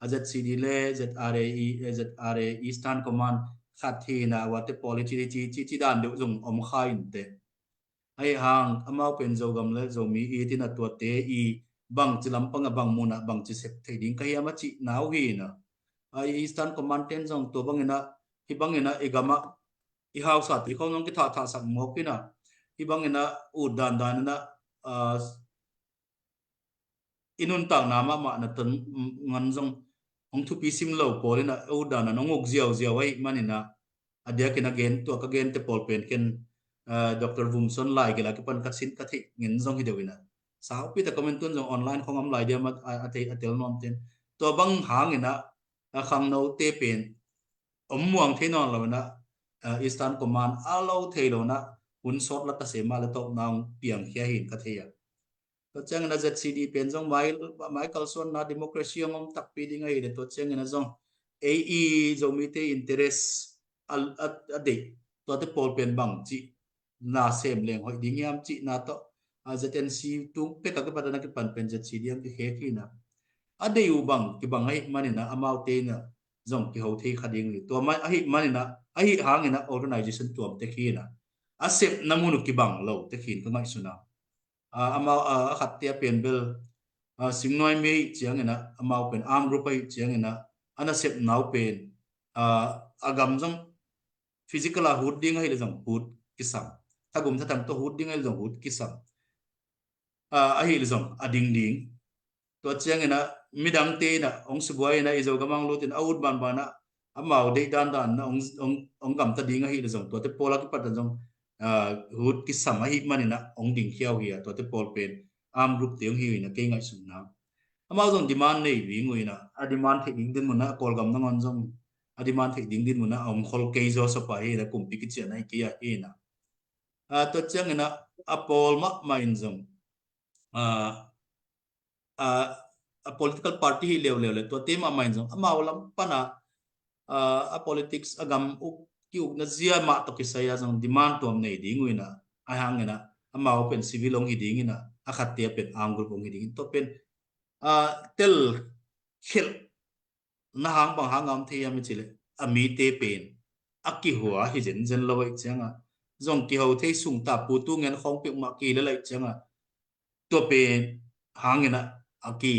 a Z C D le Z R A, e, Z R A Eastern Command khat hi inah wate policy ci, ci, ci dan deuh zong om kha inteh. Ahi hang amau pen Zogam le Zomi it inah tuate i bangci lampang a bang mun ah bangci sep thei ding ka hiam a cihna uh hi inah. A, i Eastern Command ten zong tua banginah hih banginah i gamah i hausate khawng zong kithahthahsak mawk inah, hih banginah ut dandan inah, a, i nuntakna mahmah na ton ngan zong hong thupi sim lo pawl inah ut dandan hong uk ziauziau ahih maninah A diakin a gen, tua ka gente pawl pen ken, ah, Doctor Vumson lai gila kipan ka sin ka theih ngen zong hi deuh ina. Saupi ta comment tun zong online khong om lai dia ma a, a thei a tel nuam ten. Tua bang hang ina, a khangnote pen om muang thei nawn lo ina, ah, Eastern Command a lo thei lo ina, hun sawt la ta se mah le tawpna hong piangkhia hi in ka thei a. Tua ciangin a Z C D pen zong mai, mai kalsuanna democracy hong om takpi ding ahi le tua ciangin a zong ei i Zomite interest a, a, a deih tuate pawl pen bang cih na sem leng hoih ding hiam cihna tawh, a, Z N C tung pek a kipat a na kipan pen Z C D ang kikhek hi ina. A deih uh bang kibang ahih man ina amaute ina zong kiho thei kha ding hi. Tua man ahih man ina, ahih hang ina organization tuam tek hi ina. A sepna mun uh kibang lo tek hi in ka ngaihsun a. Ah, amau, ah, a khatte a pen bel, ah, singnuai mi ahih ciang ina, amau pen arm group ahih ciang ina, a nasepna uh pen, ah, a gam zong physical a hut ding ahih le zong hut kisam. Thagum thatang tawh hut ding ahih le zong hut kisam. Ah, ahih le zong a ding ding. Tua ciang ina midangte ina hong sibuai ina i Zogam ah hong lut ina a ut banban a amau deih dandan ina hong, hong, hong gamta ding ahih le zong tuate pawl a kipat a zong, ah, hut kisam ahih man ina hong ding khia uh hi a, tuate pawl pen arm group te hong hi uh ina kei ngaihsutna. Amau zong demand nei ding uh ina, a demand theih ding dinmun a Kawlgam nangawn zong a demand theih ding dinmun a a om khol kei zaw sawpa hi ina, kumpi kician ahi kei a hi ina. Ah, tua ciang ina a pawl mahmah in zong, ah, ah, a political party hi leuleu le tuate mahmah in zong amau lam pan a, ah, a politics a gam uk ki-ukna zia mah tawh kisai a zong demand tuam nei ding uh ina, ahih hang ina amau pen civil hong hi ding ina, a khatte a pen arm group hong hi ding in tua pen, ah, tel khelh na hang bang hang a om thei hiam i cih leh a mite pen a kihua hi zenzen lo ahih ciang a, zong kiho thei sung ta pu tu ngen khawng peuhmah kihilh a laih ciang a, tua pen hang ina a ki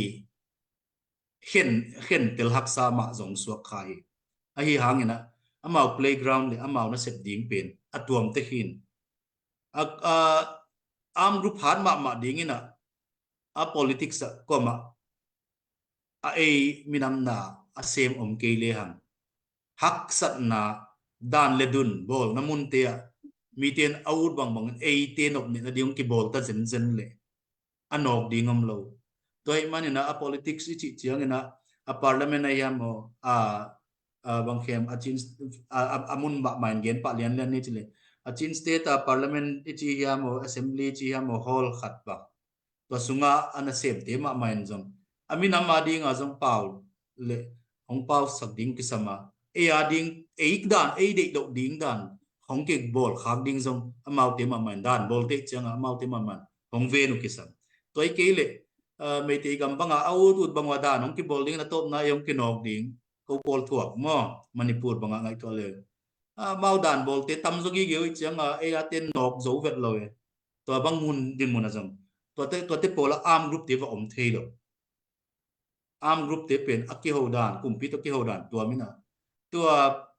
khen, khen tel haksa mah zong suak kha hi. Ahih hang ina amau playground le amau nasep ding pen a tuam tek hi in. A, a, arm group hat mahmah ding ina a politics ah kuamah a ei minamna a sem om kei lehang haksatna dan le dun bawlna munte ah mite in a ut bangbang in eite nopnehna ding hong kibawl ta zenzen le a nawk ding om lo. Tua ahih man ina a politics i cih ciang ina a parliament a hiam aw, a, a bang khem a Chin, a, a, a mun mahmah in gen pah lianlian ni cih leh a Chin state a parliament i ci hiam aw, assembly i ci hiam aw, hall khat bang tua sungah a nasemte mahmah in zong a minam a ding a zong pau le hong pausak ding kisam a, ei a ding, ei dan, ei deih loh ding dan hong kibawl khak ding zong amaute mahmah in dan bawl teh ciang a amaute mahmah in hong ven uh kisam. Tua hi kei leh, ah, Meitei gam bang a a ut ut bang uh a dan hong kibawl ding in a tawpna ei hong kinawk ding, ko pawl thuak maw, Manipur bang a ngaihtuah le, ah, amau dan bawlte tam zaw gige uh ahih ciang a ei a ten nawk zo vet lo e. Tua bang mun dinmun a zong tuate, tuate pawl a arm group te va om thei lo. Arm group te pen a kiho dan, kumpi tawh kiho dan tuam ina, tua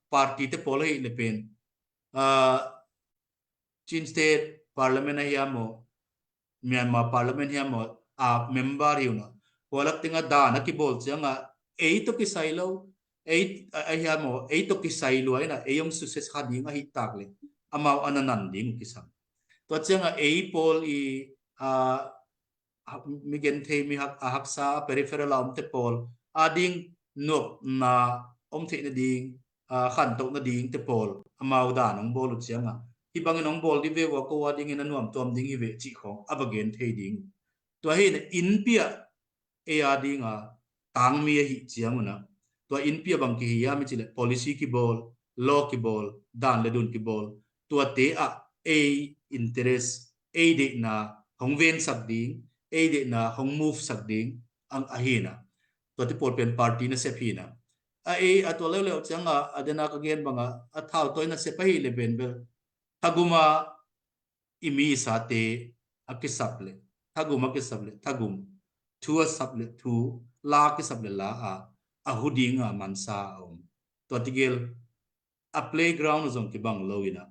party te pawl ahih le pen, ah, Chin State Parliament a hiam aw, Myanmar Parliament hiam aw, a member hi uh ina, hua lak teng a dan a kibawl ciang a ei tawh kisai lo, ei, a, a hiam aw, ei tawh kisai lua ina ei hong success kha ding ahih tak le amau a na nan ding uh kisam. Tua ciang a ei pawl i, a, mi genthei, mi hak, a haksa, a peripheral a omte pawl a ding nuamna om theih nading, a, khantoh nadingte pawl amau dan hong bawl uh ciang a, hih bangin hong bawl dih ve ua, ko a dingin a nuamtuam ding hi ve cih khawng a va gen thei ding. Tua hi ina innpi ah ei a ding a tangmi ahih ciang ina, tua innpi ah bang kihi hiam i cih leh policy kibawl, law kibawl, dan le dun kibawl, tuate ah ei interest, ei deihna hong vensak ding, ei deihna hong move sak ding ang ahi ina, tuate pawl pen party nasep hi ina. A ei a tua leuleu ciang a, a den a ka gen bang a, a thau tawi nasep ahih le pen bel thagum a i mi i sate a kisap le thagum, a kisap le thagum, thu a sap le thu, la a kisap le la a, a hu ding a mansa a om. Tua tegel a playground zong kibang lo ina,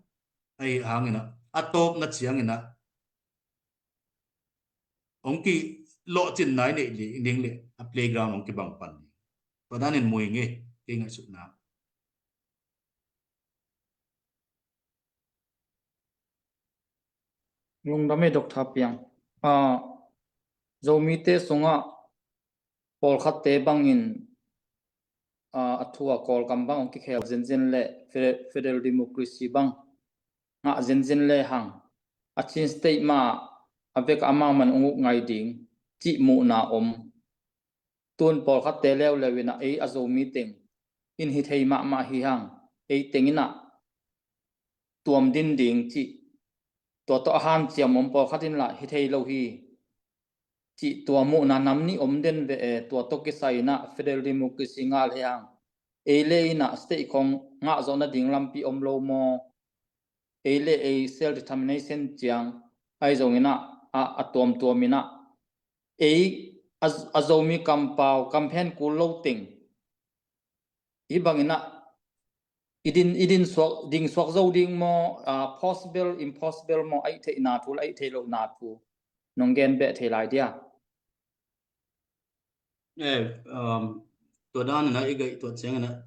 ahih hang ina a tawpna ciang ina hong kilawhcinna i neih ding le a playground hong kibang pan ding. Tua danin mu ing e, kei ngaihsutna. Lungdam ei Doctor Piang. Ah, Zomite sungah pawlkhatte bangin, ah, a thu a Kawlgam bang hong kikhel zenzen le fede-, federal democracy bang ngah zenzen le hang a Chin State mah a vek a amau man hong uk ngai ding cih muhna om. Tun pawlkhatte leuleu inah ei a Zomi teng in hi thei mahmah hi hang, ei teng inah tuam din ding cih, tua tawh a hanciam om, pawlkhat in lah hi thei lo hi cih tua muhna nam nih om den ve e. Tua tawh kisai inah federal democracy ngah le hang ei le inah state khong ngah zawh nading lampi om lo maw? Ei le ei self determination ciang ahi zong inah a, a tuamtuam inah ei a, a Zomi kampau kamphen kul lo teng hi bang inah i din, i din suak, ding suak zo ding maw? Ah, possible, impossible maw? Aih theihna thu le aih theih lohna thu nong gen beh thei lai dia? Eh, um, tua dan inah i gaih tuah ciang inah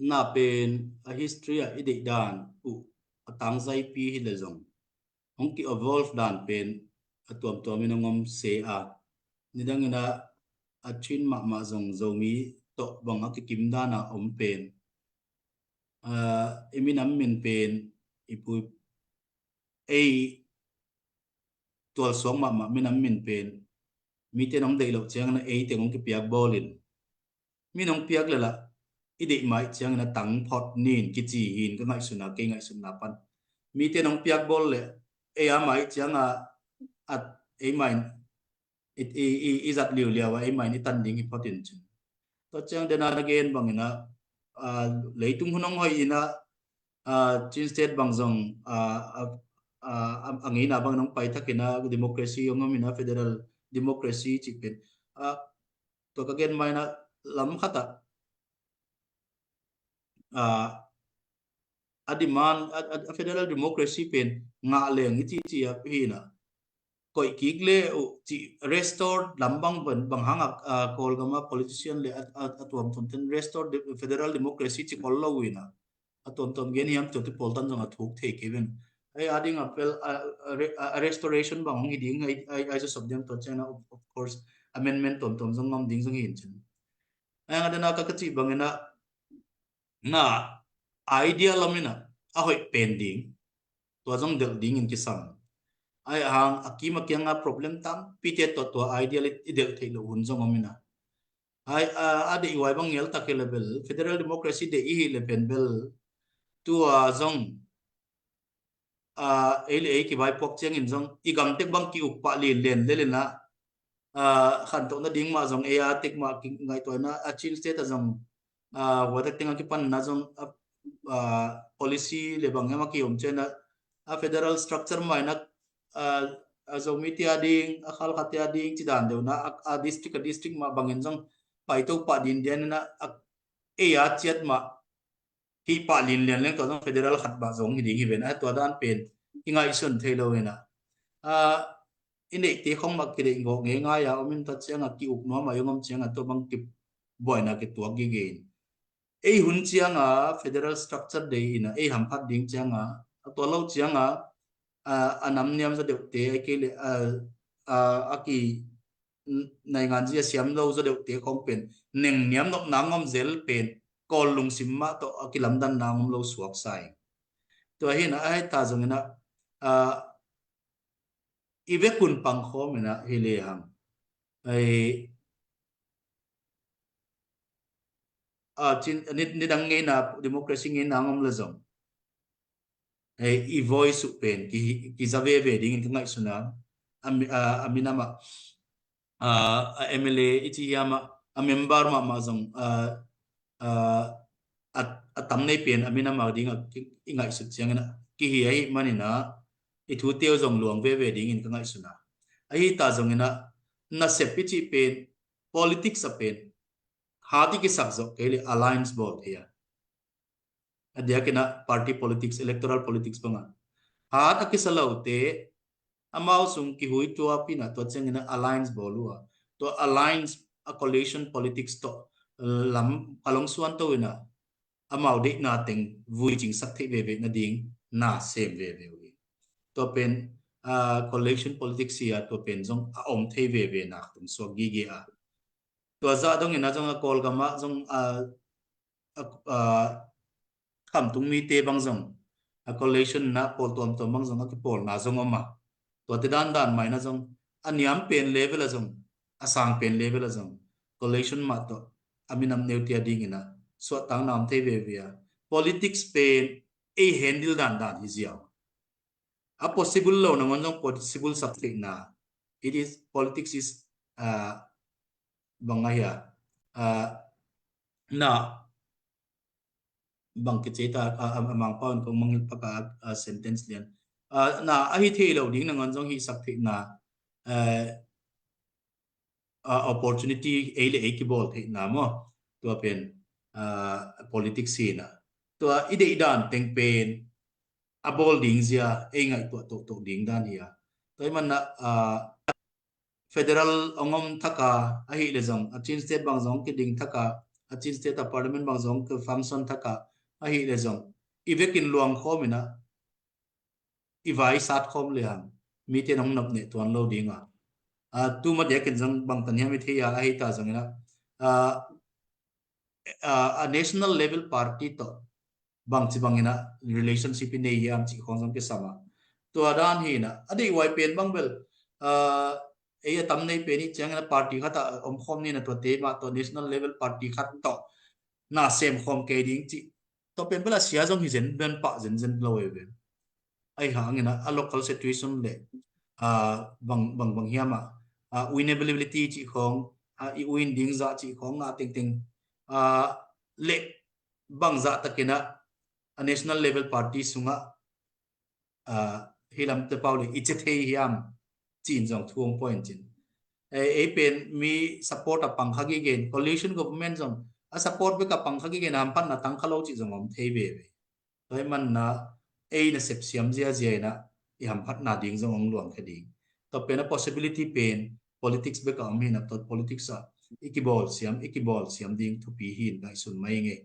na pen a history ah i deih dan uh a tangzaipi hi le zong hong ki-evolve dan pen a tuamtuam in hong om se a, nidang inah a Chin mahmah zong Zomi tawh bang a kikim dan a om pen, ah, i minam min pen i pui ei tualsuak mahmah minam min pen mite nong deih loh ciang inah ei teng hong kipiak bawlin, mi nong piak le lah i deih mah ciang inah tang phot nin kici hin ka ngaihsutna, kei ngaihsutna pan. Mite nong piak bawl le ei a mah ciang a, at ei mah in i, i, i, i zat liuliau a ei mah in i tan ding hi phot in cin. Tua ciang dena na gen bang inah, ah, leitung hun hong hoih inah, ah, Chin State bang zong, ah, ah, ah, a, a ngeina bang nong pai thak inah democracy hong om inah federal democracy cih pen, ah, tua ka gen mah inah lam khat ah, ah, a demand a, a, a federal democracy pen ngah leng i cici a hi inah koih kik le uh cih restore lam bang, bang, bang hang a, ah, Kawlgam a politician le a, a, a tuamtuam ten restore de-, federal democracy ci kol lo uh inah a tuamtuam gen hiam, tuate pawl tan zong a thuk thei kei ven. Ei a ding a pel, a, a re-, a restoration bang hong hi ding ai, ai, ai sosop diam, tua ciang inah of, of course amendment tuamtuam zong ngam ding zong hi in cin. Ai ang a dena ka, ka cih bang inah na idea lam inah a hoih pen ding, tua zong delh dingin kisam. Ai hang a kim a kianga problem tampite tawh tua idea le i delh theih loh hun zong om inah. Ai, a, a deih huai bang ngel tak hi le bel, federal democracy deih i hi le pen bel, tua zong, ah, ei le ei kivaipuak ciangin zong i gamtek bang ki-uk pah linlen lel inah, ah, khantoh nading mah zong ei a tek mah kingaihtuah inah a Chin State ah zong, ah, huatek teng a kipanna zong, ah, ah, policy le bang hiam a ki-om ciang inah a federal structure mah inah, ah, a Zomite a ding, a Khalkhate a ding ci dan deuh inah a, a district, a district mah bangin zong paito pah dindian inah a, ei a ciat mah hih pah linlian leng tua zong federal khat bah zong hi ding hi ven. A tua dan pen i ngaihsun thei lo inah, ah, i neihte khong mah kideih gawh ngeingai a om in, tua ciang a ki-uk nuam a i hong om ciang a tua bang kibuaina kituak gige in. Ei hun ciang a federal structure deih inah ei hamphat ding ciang a, a tua lo ciang a, ah, a nam niam zaw deuhte, ai kei le, ah, ah, a ki nainganzi a siam lo zaw deuhte khong pen nengniam nopna ngom zel pen Kawl lungsim mah tawh a kilamdanna ngom lo suaksa ing. Tua hi inah a hei ta zong inah, ah, i vekun pang khawm inah hi le hang, ai, ah, cin, ni, nidang ngeina, democracy ngeina ngom le zong, eh, i voice uh pen ki, kiza veve dingin ka ngaihsun a, a mi, a, a minam ah, ah, a M L A i ci hiam ah, a member mahmah zong, ah, ah, a, a tam nei pen a minam a ding a ki, i ngaihsut ciangin ah kihi ahih manin ah i thute uh zong luang veve dingin ka ngaihsun a. Ahi ta zongin ah nasep i cih pen politics a pen hat i kisak zawh kei le alliance bawl thei a. A diakin ah party politics, electoral politics bang a hat a kisa lote amau sung kihui tuap in ah tua ciangin ah alliance bawl uh a, tua alliance a coalition politics tawh lam kalong suan to in ah amau deihna teng vui cingsak theih veve nading na sem veve uh hi. Tua pen, ah, coalition politics hi a, tua pen zong a om thei veve nak tung suak gige a. Tua zah dongin a zong a Kawlgam ah zong a, a, a khamtung mite bang zong a coalition na pawl tuamtuam bang zong a kipawlna zong om a. Tuate dandan maina zong a niam pen level a zong a sang pen level a zong coalition mah tawh a minam neutia dingin a suahtakna om thei veve a. Politics pen ei handle dandan hi ziau. A possible lo nangawn zong possible sak theihna. It is, politics is, ah, bang ahi a, ah, na bang kici ta, ah, ah, Mangpau in kong mangngilh pak a, ah, sentence lian. Ah, na ahi thei lo ding nangawn zong hi sak theihna, eh, ah, opportunity ei le ei kibawl theihna maw? Tua pen, ah, politics hi na. Tua i deih dan teng pen a bawl ding zia ei ngaihtuah tohtoh ding dan hi a. Tua hi manna, ah, federal hong om thak a, ahi le zong a Chin State bang zong kiding thak a, a Chin State a parliament bang zong kifunction thak a, ahi le zong i vekin luang khawm in a, i vai sat khawm le hang mite in hong nop neh tuan lo ding a. Ah, tuma diakin zong bangtan hiam i thei a, ahi ta zongin a, ah, ah, a national level party tawh bangci bangin a relationship i nei hiam cih khawng zong kisam a. Tua dan hi na, a deih huai pen bang bel, ah, ei a tam nei pen i ciangin a party khat a om khawm ni na, tuate mah tawh national level party khat tawh na sem khawm kei ding cih. Tua pen bel a sia zong hi zen ben pah zenzen lo ei ven. Ahi hangin a, a local situation le, ah, bang, bang, bang hiam a, ah, winnability cih khawng, ah, i win ding zah cih khawng na tengteng, ah, le bang zah takin a, a national level party sungah, ah, hi lamte pau le i cia thei hiam cih in zong thu hong point cin. Ei, ei pen mi support a pang kha gige in, coalition government zong a support bek a pang kha gige in hamphatna tang kha lo cih zong om thei veve. Tua hi manna ei nasep siam ziazia in a i hamphatna ding zong hong luangkhia ding. Tua pen a possibility pen politics bek a om hi na, tua politics ah i kibawl siam, i kibawl siam ding thupi hi in ngaihsun mai ngei.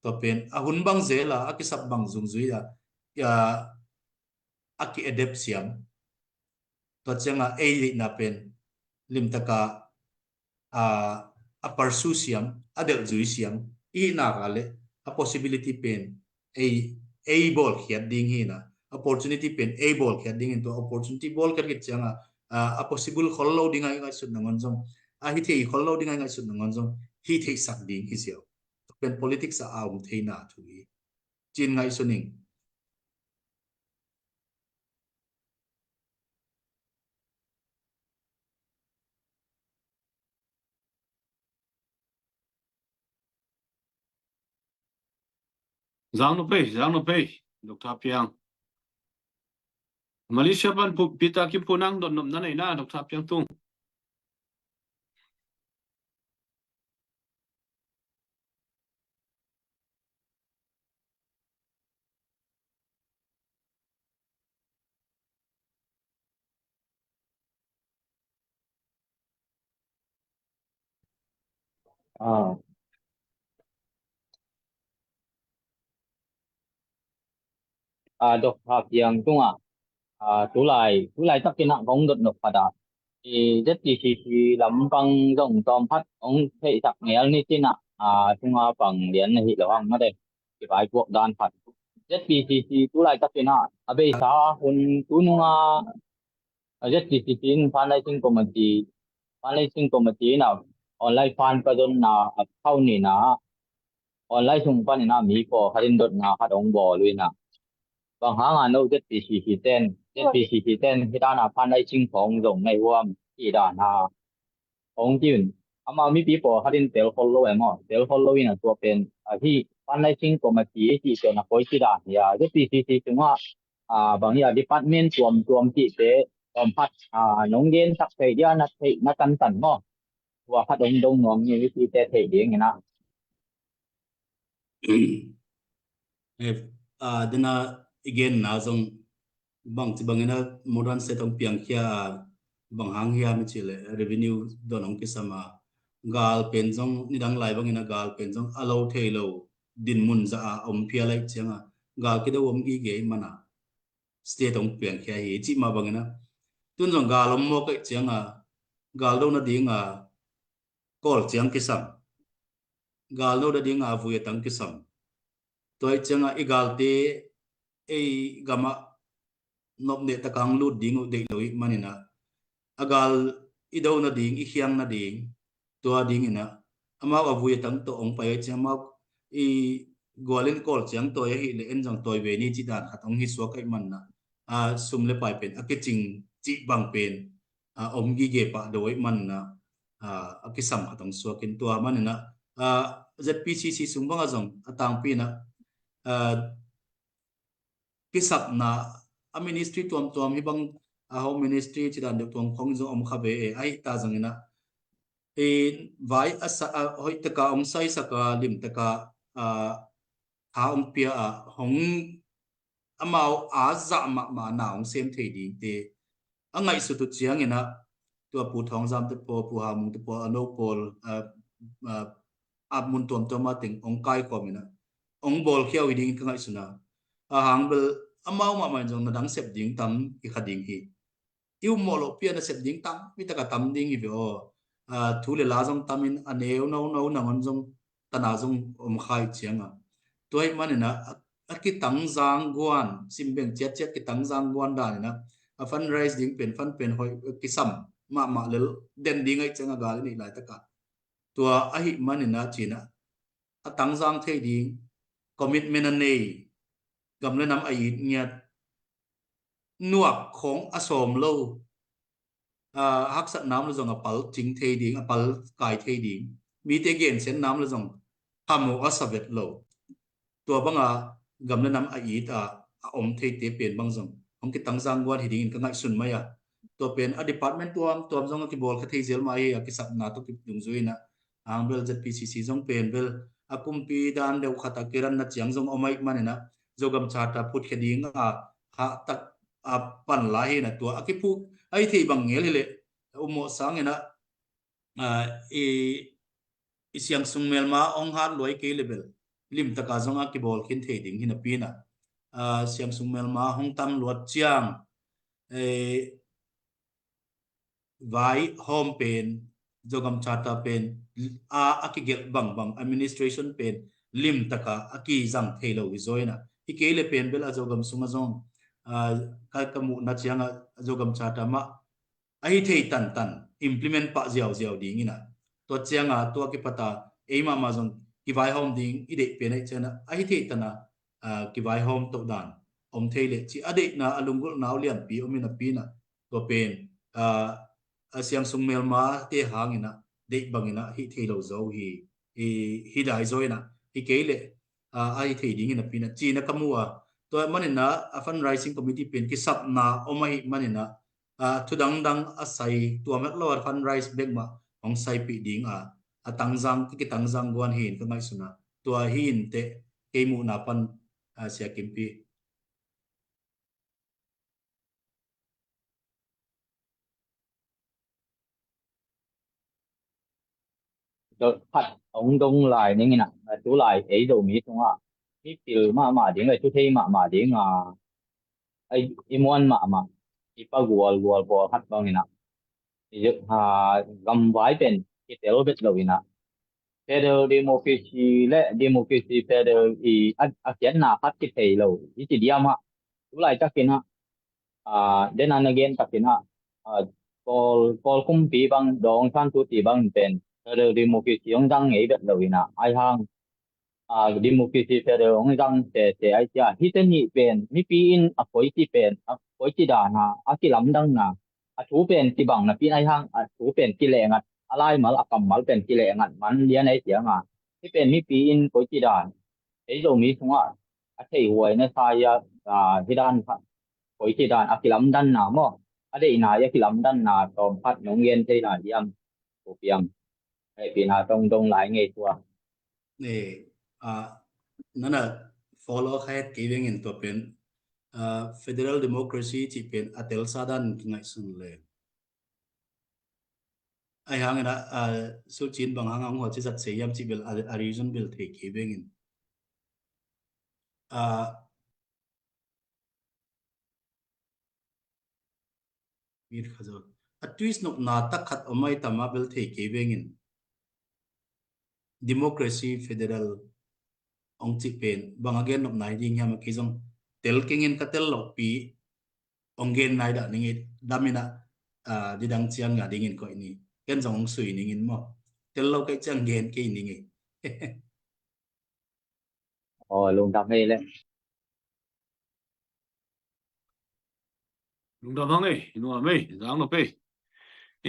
Tua pen a hun bang zel a, a kisap bang zungzui a, a, a ki-adapt siam. Tua ciangin ei deihna pen limtaka, a, a pursue siam, a delhzui siam i hihna ka le a possibility pen ei, ei bawlkhiat ding hi na, opportunity pen ei bawlkhiat ding in tua opportunity bawlkhiat khit ciangin, a, a possible khol lo ding a i ngaihsut nangawn zong, a hi thei khol lo ding a i ngaihsut nangawn zong hi theihsak ding hi ziau. Tua pen politics a a om theihna thu hi. Cin ngaihsun ing. Zang no pei, zang no pei, Doctor Piang. Malaysia pan pu, pita ki punang don nom na nei na, Doctor Piang Tung. Ah. Ah, Doctor Piang Tung ah, ah, tulai, tulai takin ah kong dot nop khat ah, i Z P C C lampang zong tawm khat hong theihsak ngel ni cin ah, ah, tunga pang lian na hi lo hang mate. Kivaipuak dan khat. Z P C C tulai takin ah a beisa hun tu nung ah, Z P C C in fundraising committee, fundraising committee in ah online fund ka zonna a khau ni na, online sung panin ah mi pawlkhat in dotna khat hong bawl uh in ah, bang hang a no Z P C C ten, Z P C C ten hih dan a fundraising khawng zong na hi uh hiam cih dan a hong ci un. Amau mipi pawlkhat in tel khol lo e maw, tel khol lo in a tua pen, a, hih fundraising committee cih pen a koici dan hi a, Z P C C sungah, a, bang hi a department tuamtuam cihte tawm khat, a, nong gensak theih dia na theih na tantan maw? Tua khat hong dong nuam ni, mipite theih dingin ah. Eh, ah, dena i genna zong bangci bangin a modern state hong piangkhia a, bang hang hiam i cih leh revenue don hong kisam a, gal pen zong nidang lai bangin a gal pen zong a lo thei lo dinmun zah a om phial ahih ciangin gal kido om gige ahih manin a state hong piangkhia hi cih mah bangin a, Tun zong gal om mawk ahih cianga gal do nadinga kawl ciang kisam, gal do nadinga vui a tang kisam. Tua ahih cianga i galte ei gamah nopneh taka hong lut ding uh deih lo ih maninah a gal i do nading, i khiang nading, tua dinginah amau a vui a tang tawh hong pai ahih ciang amau i gualin kawl ciang tawi ahih leh en zong tawi ve ni cih dan khat hong hi suak ahih maninah a sum le pai pen a kicing cih bang pen a om gige pah do ahih maninah a kisam khat hong suakin tua maninah a Z P C C sung bangah zong a tangpi inah a kisapna a ministry tuamtuam hi bang a home ministry cih dan deuh tuam khong zong om kha ve e. Ahi ta zong inah i vai a sa a hoih taka hong saisak a lim taka a tha hong pia a hong amau a zah mahmah na hong sem thei dingte a ngaihsut uh cianginah tua Pu Thawng Zam te pawl, Pu Hau Mung te pawl, a no pawl a a mun tuamtuam a teng hong kaikhawm inah hong bawlkhia uh hi dingin ka ngaihsun a. A hang bel amau mahmah in zong na dang sep ding tam hi kha ding hi. I ummawh loh pi a na sep ding tam, mi taka tam ding hi ve aw. A thu le la zong tamin a neu no no nangon zong tana zong om kha ih cianga tua ih maninah a kitangzang guan, simbeng ciatciat kitangzang guan daninah a fundraise ding pen, fund pen hoih kisam mahmah lel den ding ahih cianga gal i neih laitakah tua ahih maninah cinah a tangzang thei ding commitment a nei, gam le nam a it ngiat, nuak khong a sawm lo, a haksat nam le zong a pal cing thei ding, a pal kai thei ding, mite gensiat nam le zong phamawh a sa vet lo. Tua banga gam le nam a it a a om theite pen bang zong hong kitangzang guan hi dingin ka ngaihsun mai a. Tua pen a department tuamtuam zong a kibawl kha thei zel mah hi a, kisapna tawh kidungzui inah a hang bel Z P C C zong pen bel a kumpi dan deuh khat a kiranna ciang zong om ahih maninah Zogam Charter phutkhia ding a hahtak a pan lai hi inah tua a kiphuk ahi thei bang ngel hileh ummawh sanginah a i i siangsung melma hong hat luai kei le bel limtaka zong a kibawl khin thei ding hi napi inah a siangsung melma hong tam luat ciang e vai home pen, Zogam Charter pen a a kigelh bangbang administration pen limtaka a kizang thei lo hi zaw inah hi kei le pen bel a Zogam sungah zong a ka ka muhna cianga Zogam Charter mah ahi thei tantan implement pah ziauziau dinginah tua cianga tua kipata ei mahmah zong kivaihawm ding i deih pen ahih cianah ahi thei tana a kivaihawm toh dan om thei leh ci a deihna a lunggulhna uh lianpi om hi napi inah tua pen a a siangsung melmate hanginah deih banginah hih thei lo zo hi. Hi dai zaw inah hi kei leh a ahi thei ding hi napi inah cina ka mu a. Tua maninah a fundraising committee pen kisapna om ahih maninah a thudangdang a sai tuam het lo a fundraise bek mah hong saipih ding a a tangzang, ki kitangzang guan hi in ka ngaihsun a. Tua hi inteh kei muhna pan a Sia Kimpi. Khat hong dong lai ning inah tu lai ei Zomi sungah mipil mahmah ding le thuthei mahmah ding a i muan mahmah i pa gualgual pawl khat bang inah gamvai pen kitel bet lo inah federal democracy le democracy federal i a kiatna khat kithei lo i ci diam ah tu laitakinah a dena na gen takinah a Kawl Kawl kumpi bang dawng san tu ti bang pen federal democracy hong dang ngei bet lo inah ai hang a democracy federal hong dang tete ai cia hite nih pen mipi in a koici pen a koici dana a kilamdangna a thu pen kibang napi in ai hang a thu pen kilehngat a laimal a kammal pen kilehngat man lian ai cianga hi pen mipi in koici dan ei Zomi sungah a theihuai na sa ia hi dan kha koici dan a kilamdanna maw a deihna ia kilamdanna tawm khat nong gen thei lai diam? Kopiang hehpihna tong dong lai ngei tua. Nana follow kha het kei vengin tua pen federal democracy cih pen a telsa dan kingaihsun le. Ai hangin a sulcin bang hang hang huaci zat sei hiam cih bel a reason bel thei kei vengin. A Mir Khazaw. A twist nopna tak khat om ai tam a bel thei kei vengin. Democracy federal ong cih pen bang a gen nopna hi ding hiam a kei zong tel kengin ka tel lopi ong gen nai dah ning i dam in ah, ah, nidang ciang nga dingin koih ni. Ken zong ong sui ning in maw. Tel lo kei ciang gen kei ning i. Aw, lungdam hei le. Lungdam hang ei, nuam ei, zang nop ei.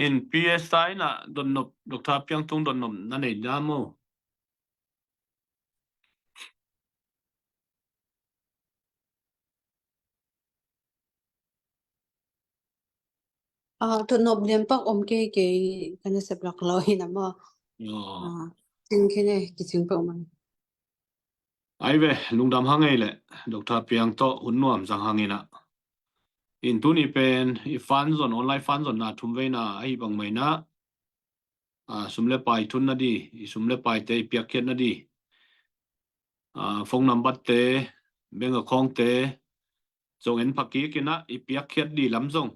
In P S ta in ah dotnop, Doctor Piang tung dotnop na nei na maw. Ah, dotnop lian pak om kei kei ka nasep lak lo hi na maw. Aw. Ah, cing khin e, kicing peuh mai. Ai ve, lungdam hang ei le, Doctor Piang tawh hun nuam zang hang in ah. In tuni pen, i fan zon, online fan zonna thum veina, ahi bang mai na, ah, sum le pai thun na di, i sum le paite i piakkhiat na di. Ah, phone number te, bank account te, zong en phakik in ah, i piakkhiat di lam zong.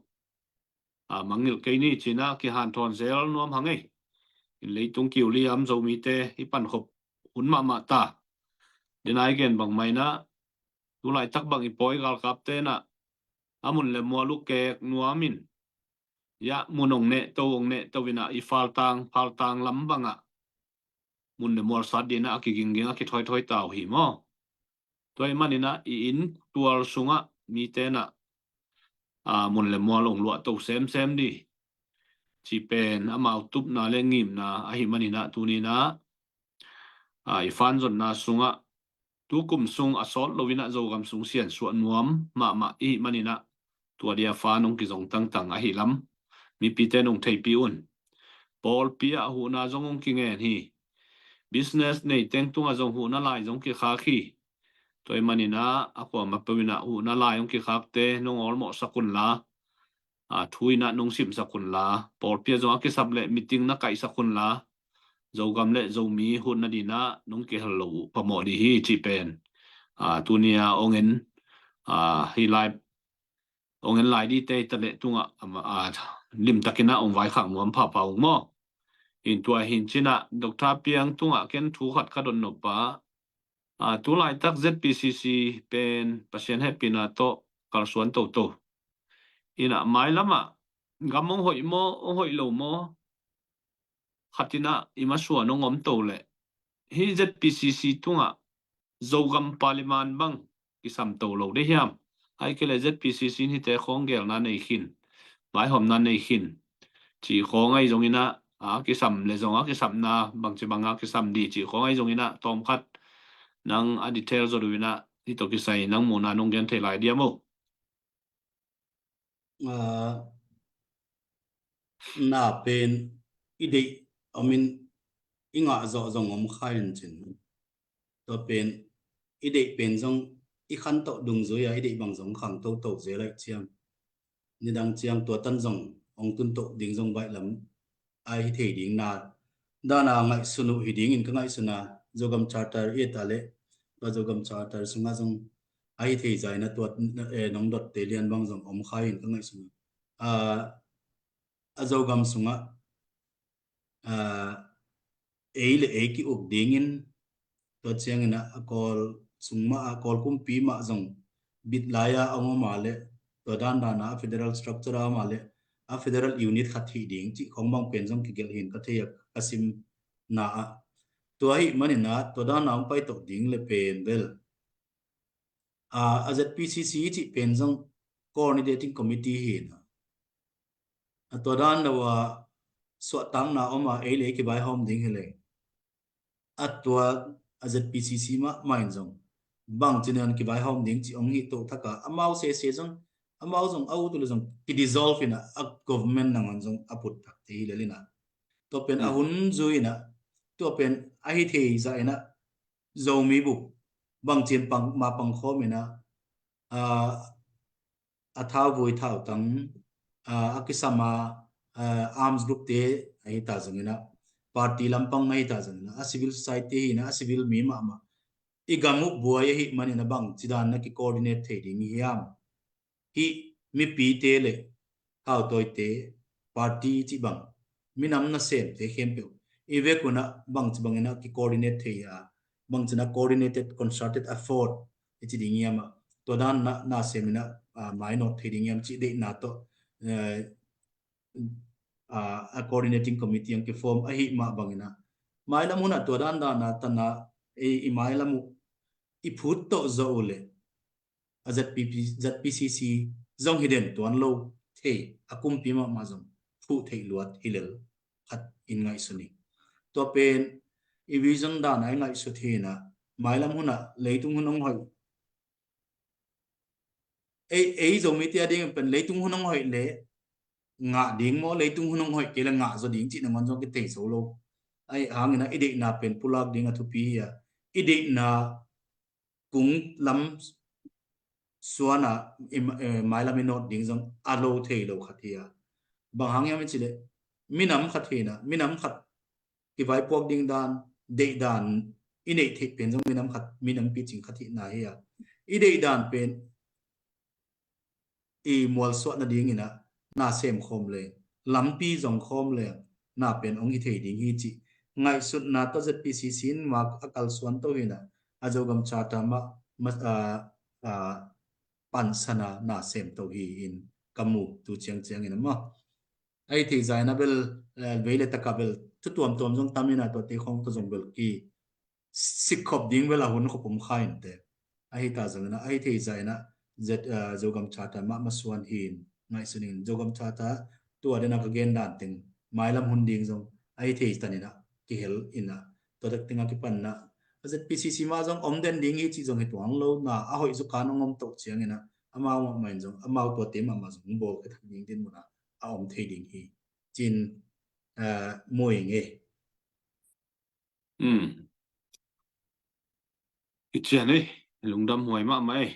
Ah, mangngilh kei ni cin ah, kihanthawn zel nuam hang ei. In leitung kiu liam Zomite, i pankhop hun mahmah ta. Denai gen bang mai na, tu laitak bang i pawi galkapte na, a mun le mual uh kek nuam in. Ya, mun ong neh to, ong neh to in ah, i faltang, faltang lam bang ah. Mun le mual sat din ah, a kigingging, a kithoithoi ta uh hi maw. Tua i manin ah, i inn tual sung ah, mite na, ah, mun le mual ong luah to semsem di. Ci pen, amau tupna le ngimna, ahi manin ah, tuni in ah, ah, i fan zonna sung ah, tu kum sung a sawt lo in ah Zogam sung siansuah nuam mahmah i hih manin ah, tua dia fan ong kizong tangtang ahi lam. Mipite nong theipih un. Pawlpi ah huhna zong ong kingen hi. Business nei teng tungah zong huhna lai zong kikhak hi. Tua i manin ah, a kuamah peuh in ah huhna lai ong kikhakte nong awlmawhsak un la. Ah, thu in ah nong simsak un la, pawlpi ah zong a kisap le meeting na kaihsak un la, Zogam le Zomi hutna din ah nong kihel lo uh pamawh di hi cih pen. Ah, tuni a ong en, ah, hi lai, ong en lai dite i ta le tungah, ah, limtakin ah ong vaikhak nuam phapha ung maw. In tua hin cin ah, Doctor Piang tungah ken thu khat ka dotnop a, ah, tu laitak Z P C C pen Pasian hehpihna tawh kalsuan toto. In ah mailam ah gam ong hoih maw, ong hoih lo maw, khat in ah i masuan ong om to le. Hi Z P C C tungah Zogam Parliament bang kisam to lo de hiam. Ai kei le Z P C C in hite khawng gelna nei khin. Vaihawmna nei khin. Cih khawng ahi zong in ah, a kisam le zong a kisapna, bangci bang a kisam di cih khawng ahi zong in ah, tawmkhat nang a detail zot uh in ah, hi tawh kisai nang muhna nong gen thei lai diam uh. Ah, na pen i deih om in i ngah zawh zong om kha in cin. Tua pen i deih pen zong i khan tawh dungzui a i deih bang zong khang toto zel aih ciang. Nidang ciang tua tan zong ong tun to ding zong baih lam a hi thei ding na. Dana ngaihsun uh hi dingin ka ngaihsun a, Zogam Charter i et a le, tua Zogam Charter sungah zong a hi thei zai na tua, eh, nong dotte lian bang zong om kha in ka ngaihsun a. Ah, a Zogam sungah, ah, ei le ei ki-uk dingin, tua ciangin ah a Kawl sung mah, a Kawl kumpi mah zong bit lai a ong om a le, tua dandan a federal structure a om a le, a federal unit khat hi ding cih khong bang pen zong kigelh hin ka thei a, ka simna ah. Tua hi manin ah, tua dan a ong pai to ding le pen bel. Ah, a Z P C C cih pen zong coordinating committee hi na. A tua dan lo a suahtakna om a ei le ei kivaihawm ding hi le. A tua a Z P C C mah, mah in zong bangci nan kivaihawm ding cih ong hi to thak a, amau sese zong, amau zong a ut uh le zong kidissolve in a, a government nangawn zong a put thak te hi le lina. Tua pen a hun zui in a, tua pen a hi thei zah in a, Zomi bup bangci in pang, ma pang khawm in a, ah, a thauvui thautang, ah, a kisam a, ah, arms group te ahi ta zongin a, party lampang ahi ta zongin a, a civil society hi na, a civil mi mahmah i gam uh buai ahi manin a, bangci dan na ki-coordinate thei ding hiam? Hih mipite le hautawite, party cih bang, minam nasemte khempeuh i vek unah bangci banginah ki-coordinate thei a, bangcinah coordinated concerted effort i ci ding hiam ah, tua dan na, naseminah, ah, mainawt thei ding hiam cih deihna tawh, eh, ah, a coordinating committee ang kiform ahi mah banginah mailam hunah tua dan dana tana i, i mailam uh i phut tawh zawh uh leh a Z P P, Z P C C zong hi den tuan lo thei, a kumpi mahmah zong phuh theih luat hi lel khat in ngaihsun hi. Tua pen i vision dan a i ngaihsut hinah mailam hunah leitung hun hong hoih, ei, ei Zomite a ding pen leitung hun hong hoih le ngah ding maw, leitung hun hong hoih kei le ngah zaw ding cih nangawn zong kithei zo lo. Ahi hanginah i deihna pen pulak ding a thupi hi a, i deihna kung lam suana i ma-, eh, mailam i nawt ding zong a lo thei lo khat hi a. Bang hang hiam i ci leh minam khat hi na, minam khat kivaipuak ding dan, deih dan i neih theih pen zong minam khat, minam picing khat hihna hi a. I deih dan pen i mualsuah nadinginah na sem khawm leng, lampi zong khawm leng, na pen hong hi thei ding hi cih ngaihsutna tawh Z P C C in mak a kalsuan to hinah, a Zogam Charter mah, mah, ah, ah, pansana na sem to hi in ka mu tu ciangciangin a maw. Ahi thei zaina bel, eh, vei le taka bel thu tuamtuam zong taminah tuate khawng tawh zong bel ki sikkhop ding bel a hun khop om kha inte. Ahi ta zongina, ahi thei zaina, Z, eh, Zogam Charter mah masuan hin ngaihsunin, Zogam Charter tua dena ka gen dan teng mailam hun ding zong ahi thei taninah kihel inah, tua tak tenga kipanna a Z P C C mah zong om den ding hi cih zong hi tuang lo na, a hoih zukan hong om toh cianginah amau mahmah in zong, amau tuate mahmah zong bawl khe thak ding din munah a om thei ding hi cin, eh, muing e. Um. I cian ei, lungdam huai mahmah ei.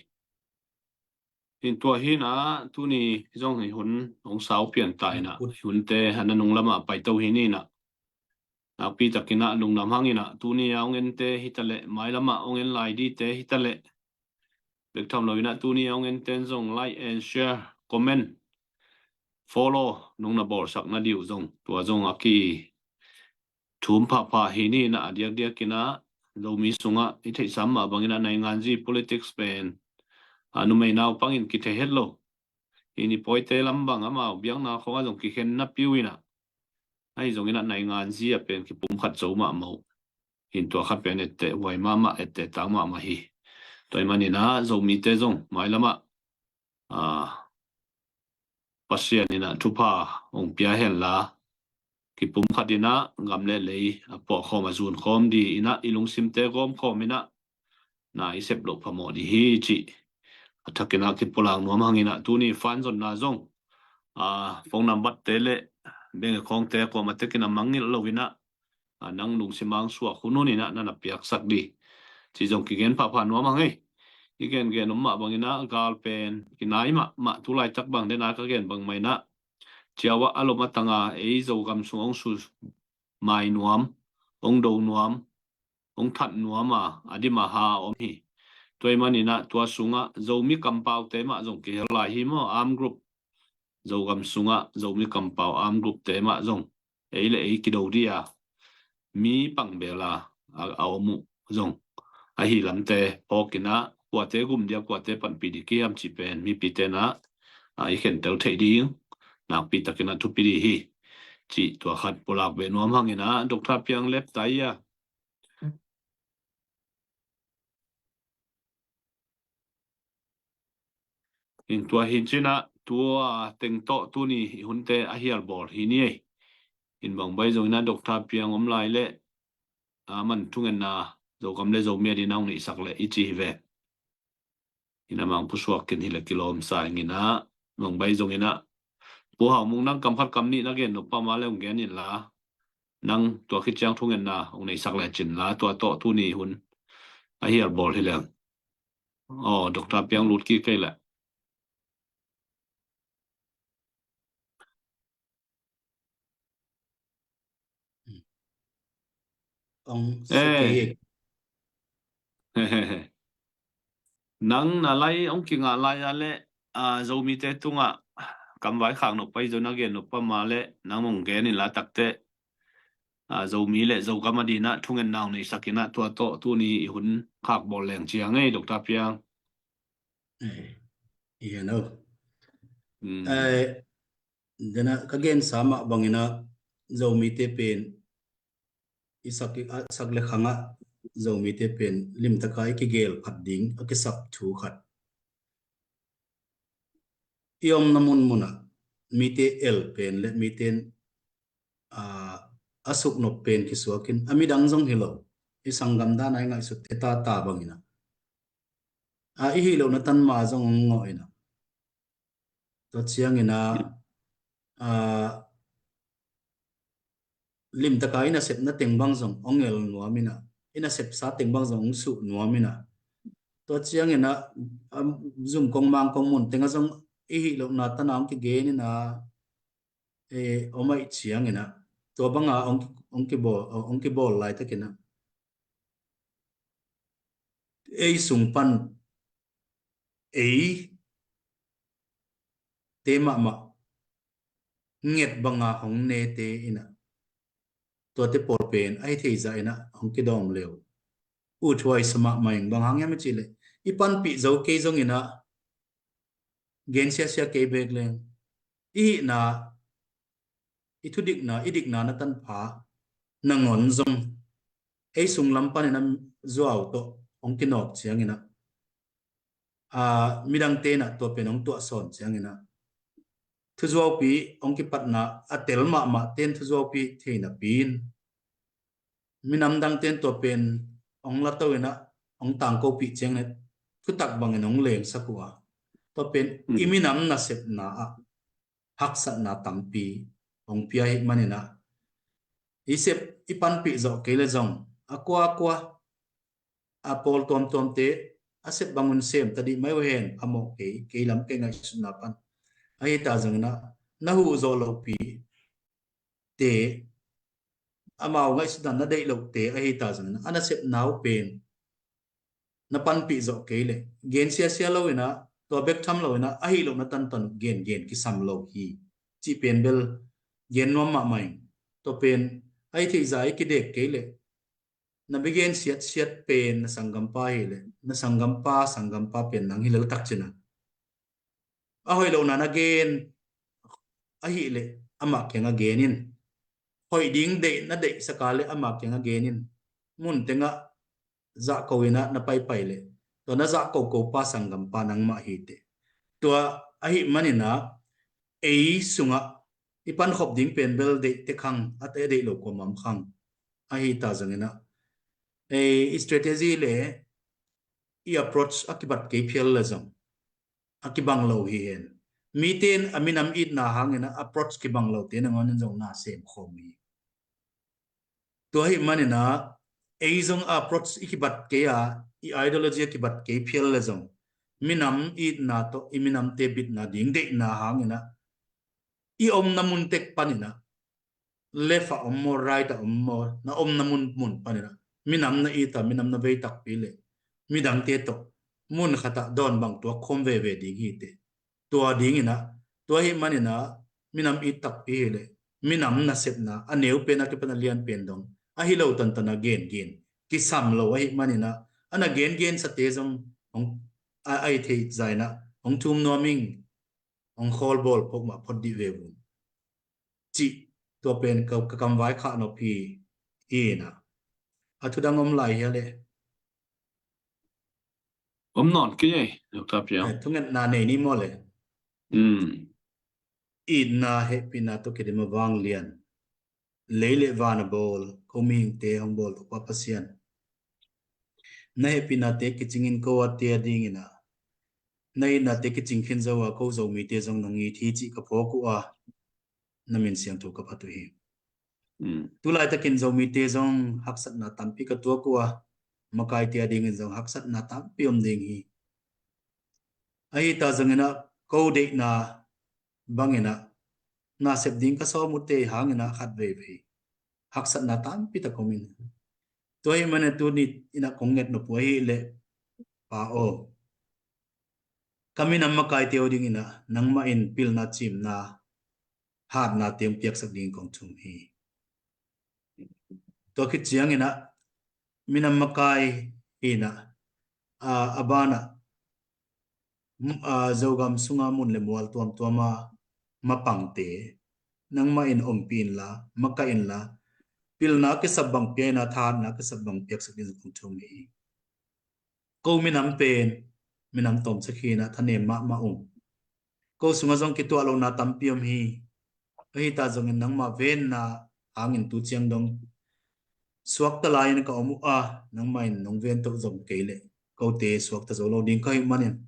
Hin tua hinah tuni zong hi hun hong sau pian ta inah, hunte hana nung lamah paito hi ninah. Nakpi takinah lungdam hanginah tuni a hong ente hitaleh, mailamah hong en lai dite hitaleh, bek tham loinah tuni a hong enten zong like and share, comment, follow nong na bawlsak nading uh zong, tua zong a kithum phapha hi ninah, a diakdiakinah Zomi sungah i theihsam mah banginah nainganzi politics pen a numei naupangin kithei het lo. Hi ni pawite lam bang amau biakna khawngah zong kikhen napi uh inah, ahi zonginah nainganzi a pen kipumkhat zo mahmah uh. Hin tua khat pen etteh huai mahmah, etteh tang mahmah hi. Tua hi maninah Zomite zong mailamah, ah, Pasian inah thupha hong pia henla, kipumkhat inah gam le lei a puahkhawm a zunkhawm dinah i lungsimte gawmkhawm inah na i sep loh phamawh dih hi cih a thakinah kipulak nuam hanginah tuni fan zonna zong, ah, phone number te le bank account te kuamah tekin a mangngilh loinah, ah, nang lungsim ang suak hun huninah na na piaksak dih cih zong kigen phapha nuam hang ei. I gengen om mah banginah gal pen kinai mahmah, tulaitak bang dena ka gen bangmah inah ciauah a lom a tanga ei Zogam sung hong su mai nuam, hong do nuam, hong that nuam a, a dim a ha a om hi. Tua hi maninah tua sungah Zomi kampaute mah zong kihel lai hi maw, arm group, Zogam sungah Zomi kampau arm group te mah zong ei le ei kido dih a, mi pangbela a, a om uh zong ahi lamte phawkinah kuate gum dia, kuate panpih dih kihiam cih pen mipi tenah, ah, i khentel theih ding nakpi takinah thupi dih hi cih tua khat pulak ve nuam hanginah Doctor Piang lep tai a. In tua hin cinah tua teng tawh tuni i hunte a hial bawl hi ni ei. In bangbai zonginah Doctor Piang om lai leh a man thungenna Zogam le Zomi a dinah hong neihsak leh i ci hi ve. Ina mang pusuak kin hileh kilawm sa inginah, nong bai zonginah Pu Hau Mung nang kam khat kam nih na gen nop pama le hong gen inla, nang tua khit ciang thungenna hong neisak le cinla, tua tawh tuni hun a hial bawl hileng. Aw, Doctor Piang lut kik kei leh. Ong eh. Nang na lai ong kingah lai a le, a, Zomite tungah kam vaikhak nop pai zong a gen nop pa ma le nang mong gen in la takte, a, Zomi le Zogam a dinah thungetna hong neisak inah tua tawh tuni i hun khak bawl leng ciang ei, Doctor Piang. Eh, i hen o. Mm. Eh, dena ka gensa mah banginah Zomite pen i sak, i, a, sak le khangah Zomite pen limtaka i kigel phat ding a kisap thu khat. I omna munmunah mite el pen le mite, a, a suknop pen kisuakin a midang zong hi lo. I sanggam dana i ngaihsut te tata banginah, a, i hih lohna tan ma zong hong ngawh inah. Tua cianginah, a, limtaka i nasepna teng bang zong hong el nuam inah, i nasepsa teng bang zong hong suh nuam inah. Tua cianginah, a, zumkong mangkong mun tengah zong i hih lohna tana hong kigen inah, e, om ahih cianginah tua banga hong, hong kibawl, hong kibawl laitakinah ei sung pan ei te mahmah nget banga hong nete inah tuate pawl pen ahi theizah inah hong kidawm leu. Uthuaisa mahmah ing, bang hang hiam i cih leh i panpih zo kei zonginah gen siasia kei bek leng i hihna, i thudikna, i dikna na tanpha nangawn zong ei sung lam panin a zuau tawh hong kinawk cianginah, a, midangte inah tua pen hong tuahsawn cianginah thuzuaupi hong kipatna a tel mahmah ten thuzuaupi theinapi in minam dangte in tua pen hong lato inah hong tangkopih cianginah thutak bangin hong lengsak uh a, tua pen i minam nasepna ah haksatna tampi hong pia ahih maninah i sep i panpih zawh kei le zong a kuakua a pawl tuamtuamte a sep bangun sem tadih mai uh hen, phamawh kei, kei lam kei ngaihsutna pan. Ahi ta zonginah na huh zawh lopi te, amau ngaihsutna na deih lohte ahi ta zonginah a nasepna uh pen na panpih zawh kei leh gen siasia loinah, tua bek tham loinah ahi lohna tantan uh gengen kisam lo hi cih pen bel gen nuam mahmah ing. Tua pen ahi theihza i kidek kei leh na bigen siatsiat pen na sanggampa hi leh na sanggampa, sanggampa pen nang hi lel takcinah a hoih lohna na gen ahih leh amah kiangah gen in. Hoih ding deih na deihsaka leh amah kiangah gen in. Mun tengah zahko inah na paipai leh tua na zahko kopa sanggampa nangmah hi teh. Tua ahih maninah ei sungah i pankhop ding pen bel deih te khang, a te deih lo kuamah om khang. Ahi ta zonginah ei strategy le i approach a kibat kei phial le zong a kibang lo hi hen. Mite in a minam itna hangin a approach kibang lote nangawnin zong na sem khawm hi. Tua ahih maninah ei zong a approach i kibat kei a, i ideology a kibat kei phial le zong minam itna tawh i minamte bitna ding deihna hanginah i omna mun tek paninah left ah om maw, right ah om maw, na omna mun mun paninah minam na it a, minam na vei takpi le midangte tawh mun khatah dawn bang tuak khawm veve ding hi teh. Tua dinginah, tua ahih maninah minam it takpi hi le minam nasepna a neu pen a kipan a lian pen dong ahi lo tantan a gengen kisam lo ahih maninah a na gengen sate zong hong a, ahi theih zainah hong thum nuam ing. Hong khawl bawl phok mah phot dih ve vun cih tua pen ka, ka kamvai khah nop hi. Inah a thudang om lai hia le? Om nawn kei ei, Doctor Piang. Eh, thungetna nei ni maw le? Mm. Itna hehpihna tawh kidim a vanglian, lei le van a bawl ko mihingte hong bawl Topa Pasian, na hehpihnate kicingin ko a tia dinginah na itnate kicing khin zo a ko Zomite zong nong it hi cih ka phawk uh a, na min siangtho ka phat uh hi. Mm. Tulaitakin Zomite zong haksatna tampi ka tuak uh a, makaite a dingin zong haksatna tampi om ding hi. Ahi ta zonginah ko deihna banginah nasep ding ka sawm uh tei hanginah khat veivei haksatna tampi tak om in. Tua ahih manin tuni inah kong nget nop uh ahih leh, Pa aw, Ka minam makaite uh dingin ah nangmah in pilna, cimna, hatna teng piaksak dingin kong thum hi. Tua khit ciangin ah minam makai in ah, a, a banah, mm, a, Zogam sunga mun le mual tuamtuama mapangte nangmah in ompih inla, makaih inla, pilna kisap bang pia inla, thahatna kisap bang piaksak dingin kong thum hi. Ko minam pen minam tawmcik hi-in ah thanem mahmah ung. Ko sungah zong kituah lohna tampi om hi. Ahi ta zongin nangmah venna hangin tu ciang dong suakta lai-in ka om uh a, nangmah in nong ven toh zong kei leh kote suakta zo lo ding ka hih manin,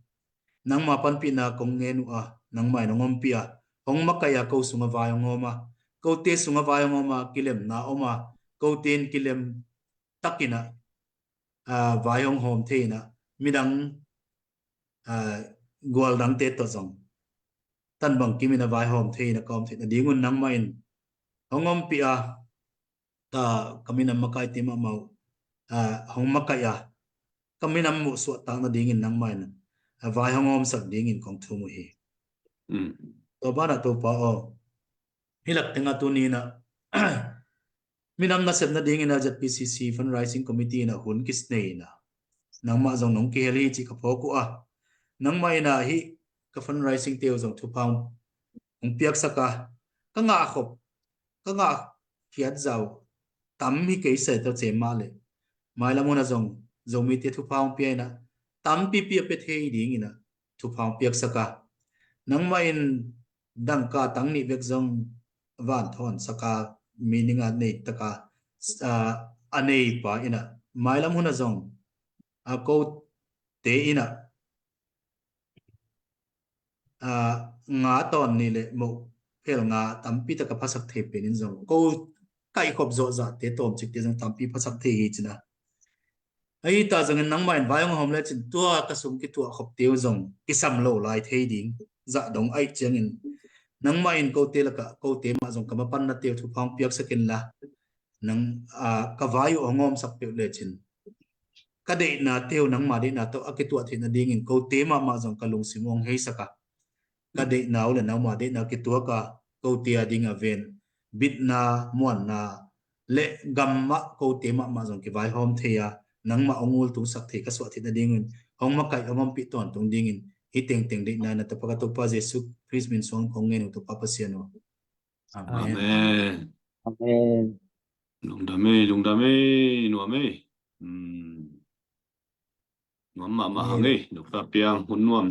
nangmah panpihna kong ngen uh a, nangmah in hong ompih a, hong makaih a, ko sungah vai hong hawm a, kote sungah vai hong hawm a, kilemna om a, kote in kilem takin ah, a, vai hong hawm thei-in ah, midang, a, gual dangte tawh zong tan bang kimin ah vai hawm thei-in ah ka om theih nadingun nangmah in hong ompih a, ka, ka minam makaite mahmah uh, a, hong makaih a, ka minam uh suahtak nadingin nangmah in, a, vai hong hawmsak dingin kong thum uh hi. Mm. Tua banah Topa aw, hih lak tengah tuni-in ah minam nasep nadingin ah Z P C C Fundraising Committee in ah hun kinei-in ah nangmah zong nong kihel hi cih ka phawk uh a, nangmah in ah hih ka fundraising te uh zong thupha hong piaksak a, ka ngah khop, ka ngah khiat zah uh tam hi kei sa tawh cem mah leh, mailam hun ah zong Zomite thupha hong pia-in ah tampipi a pia thei dingin ah thupha hong piaksak a, nangmah in dangka tang nih bek zong vanthawn sak a, meaning a nei tak a, a, a neipa in ah mailam hun ah zong, a, kote in ah, a, nga tawn nih le moh phel nga tampi tak a phasak thei pen in zong, ko kaihkhop zawhzahte tawmcikte zong tampi phasak thei hi ci-in ah. Ahi ta zongin nangmah in vai hong hawm lecin tua ka sum kituah khopte uh zong kisam lo lai thei ding zah dong ahih ciangin, nangmah in kote lakah kote mah zong ka mapannate uh thupha hong piaksak inla, nang, a, ka vai uh hong hawmsak peuh lecin ka deihnate uh nangmah deihna tawh a kituah theih nadingin kote mahmah zong ka lungsim uh hong heisak a, ka deihna uh le nangmah deihna kituak a, kote a ding a ven bitna, muanna le gam mah kote mahmah zong kivaihawm thei a, nangmah hong ultungsak thei ka suah theih nadingun hong makaih, hong ompih tawntung dingin hih tengteng deihna in ah tapa ka Topa Jesu Khrist min suang kong ngen uh, Topa Pasian aw. Amen. Amen. Amen. Lungdam ei, lungdam ei, nuam ei. Hmm. Nuam mahmah hang ei, Doctor Piang, hun nuam.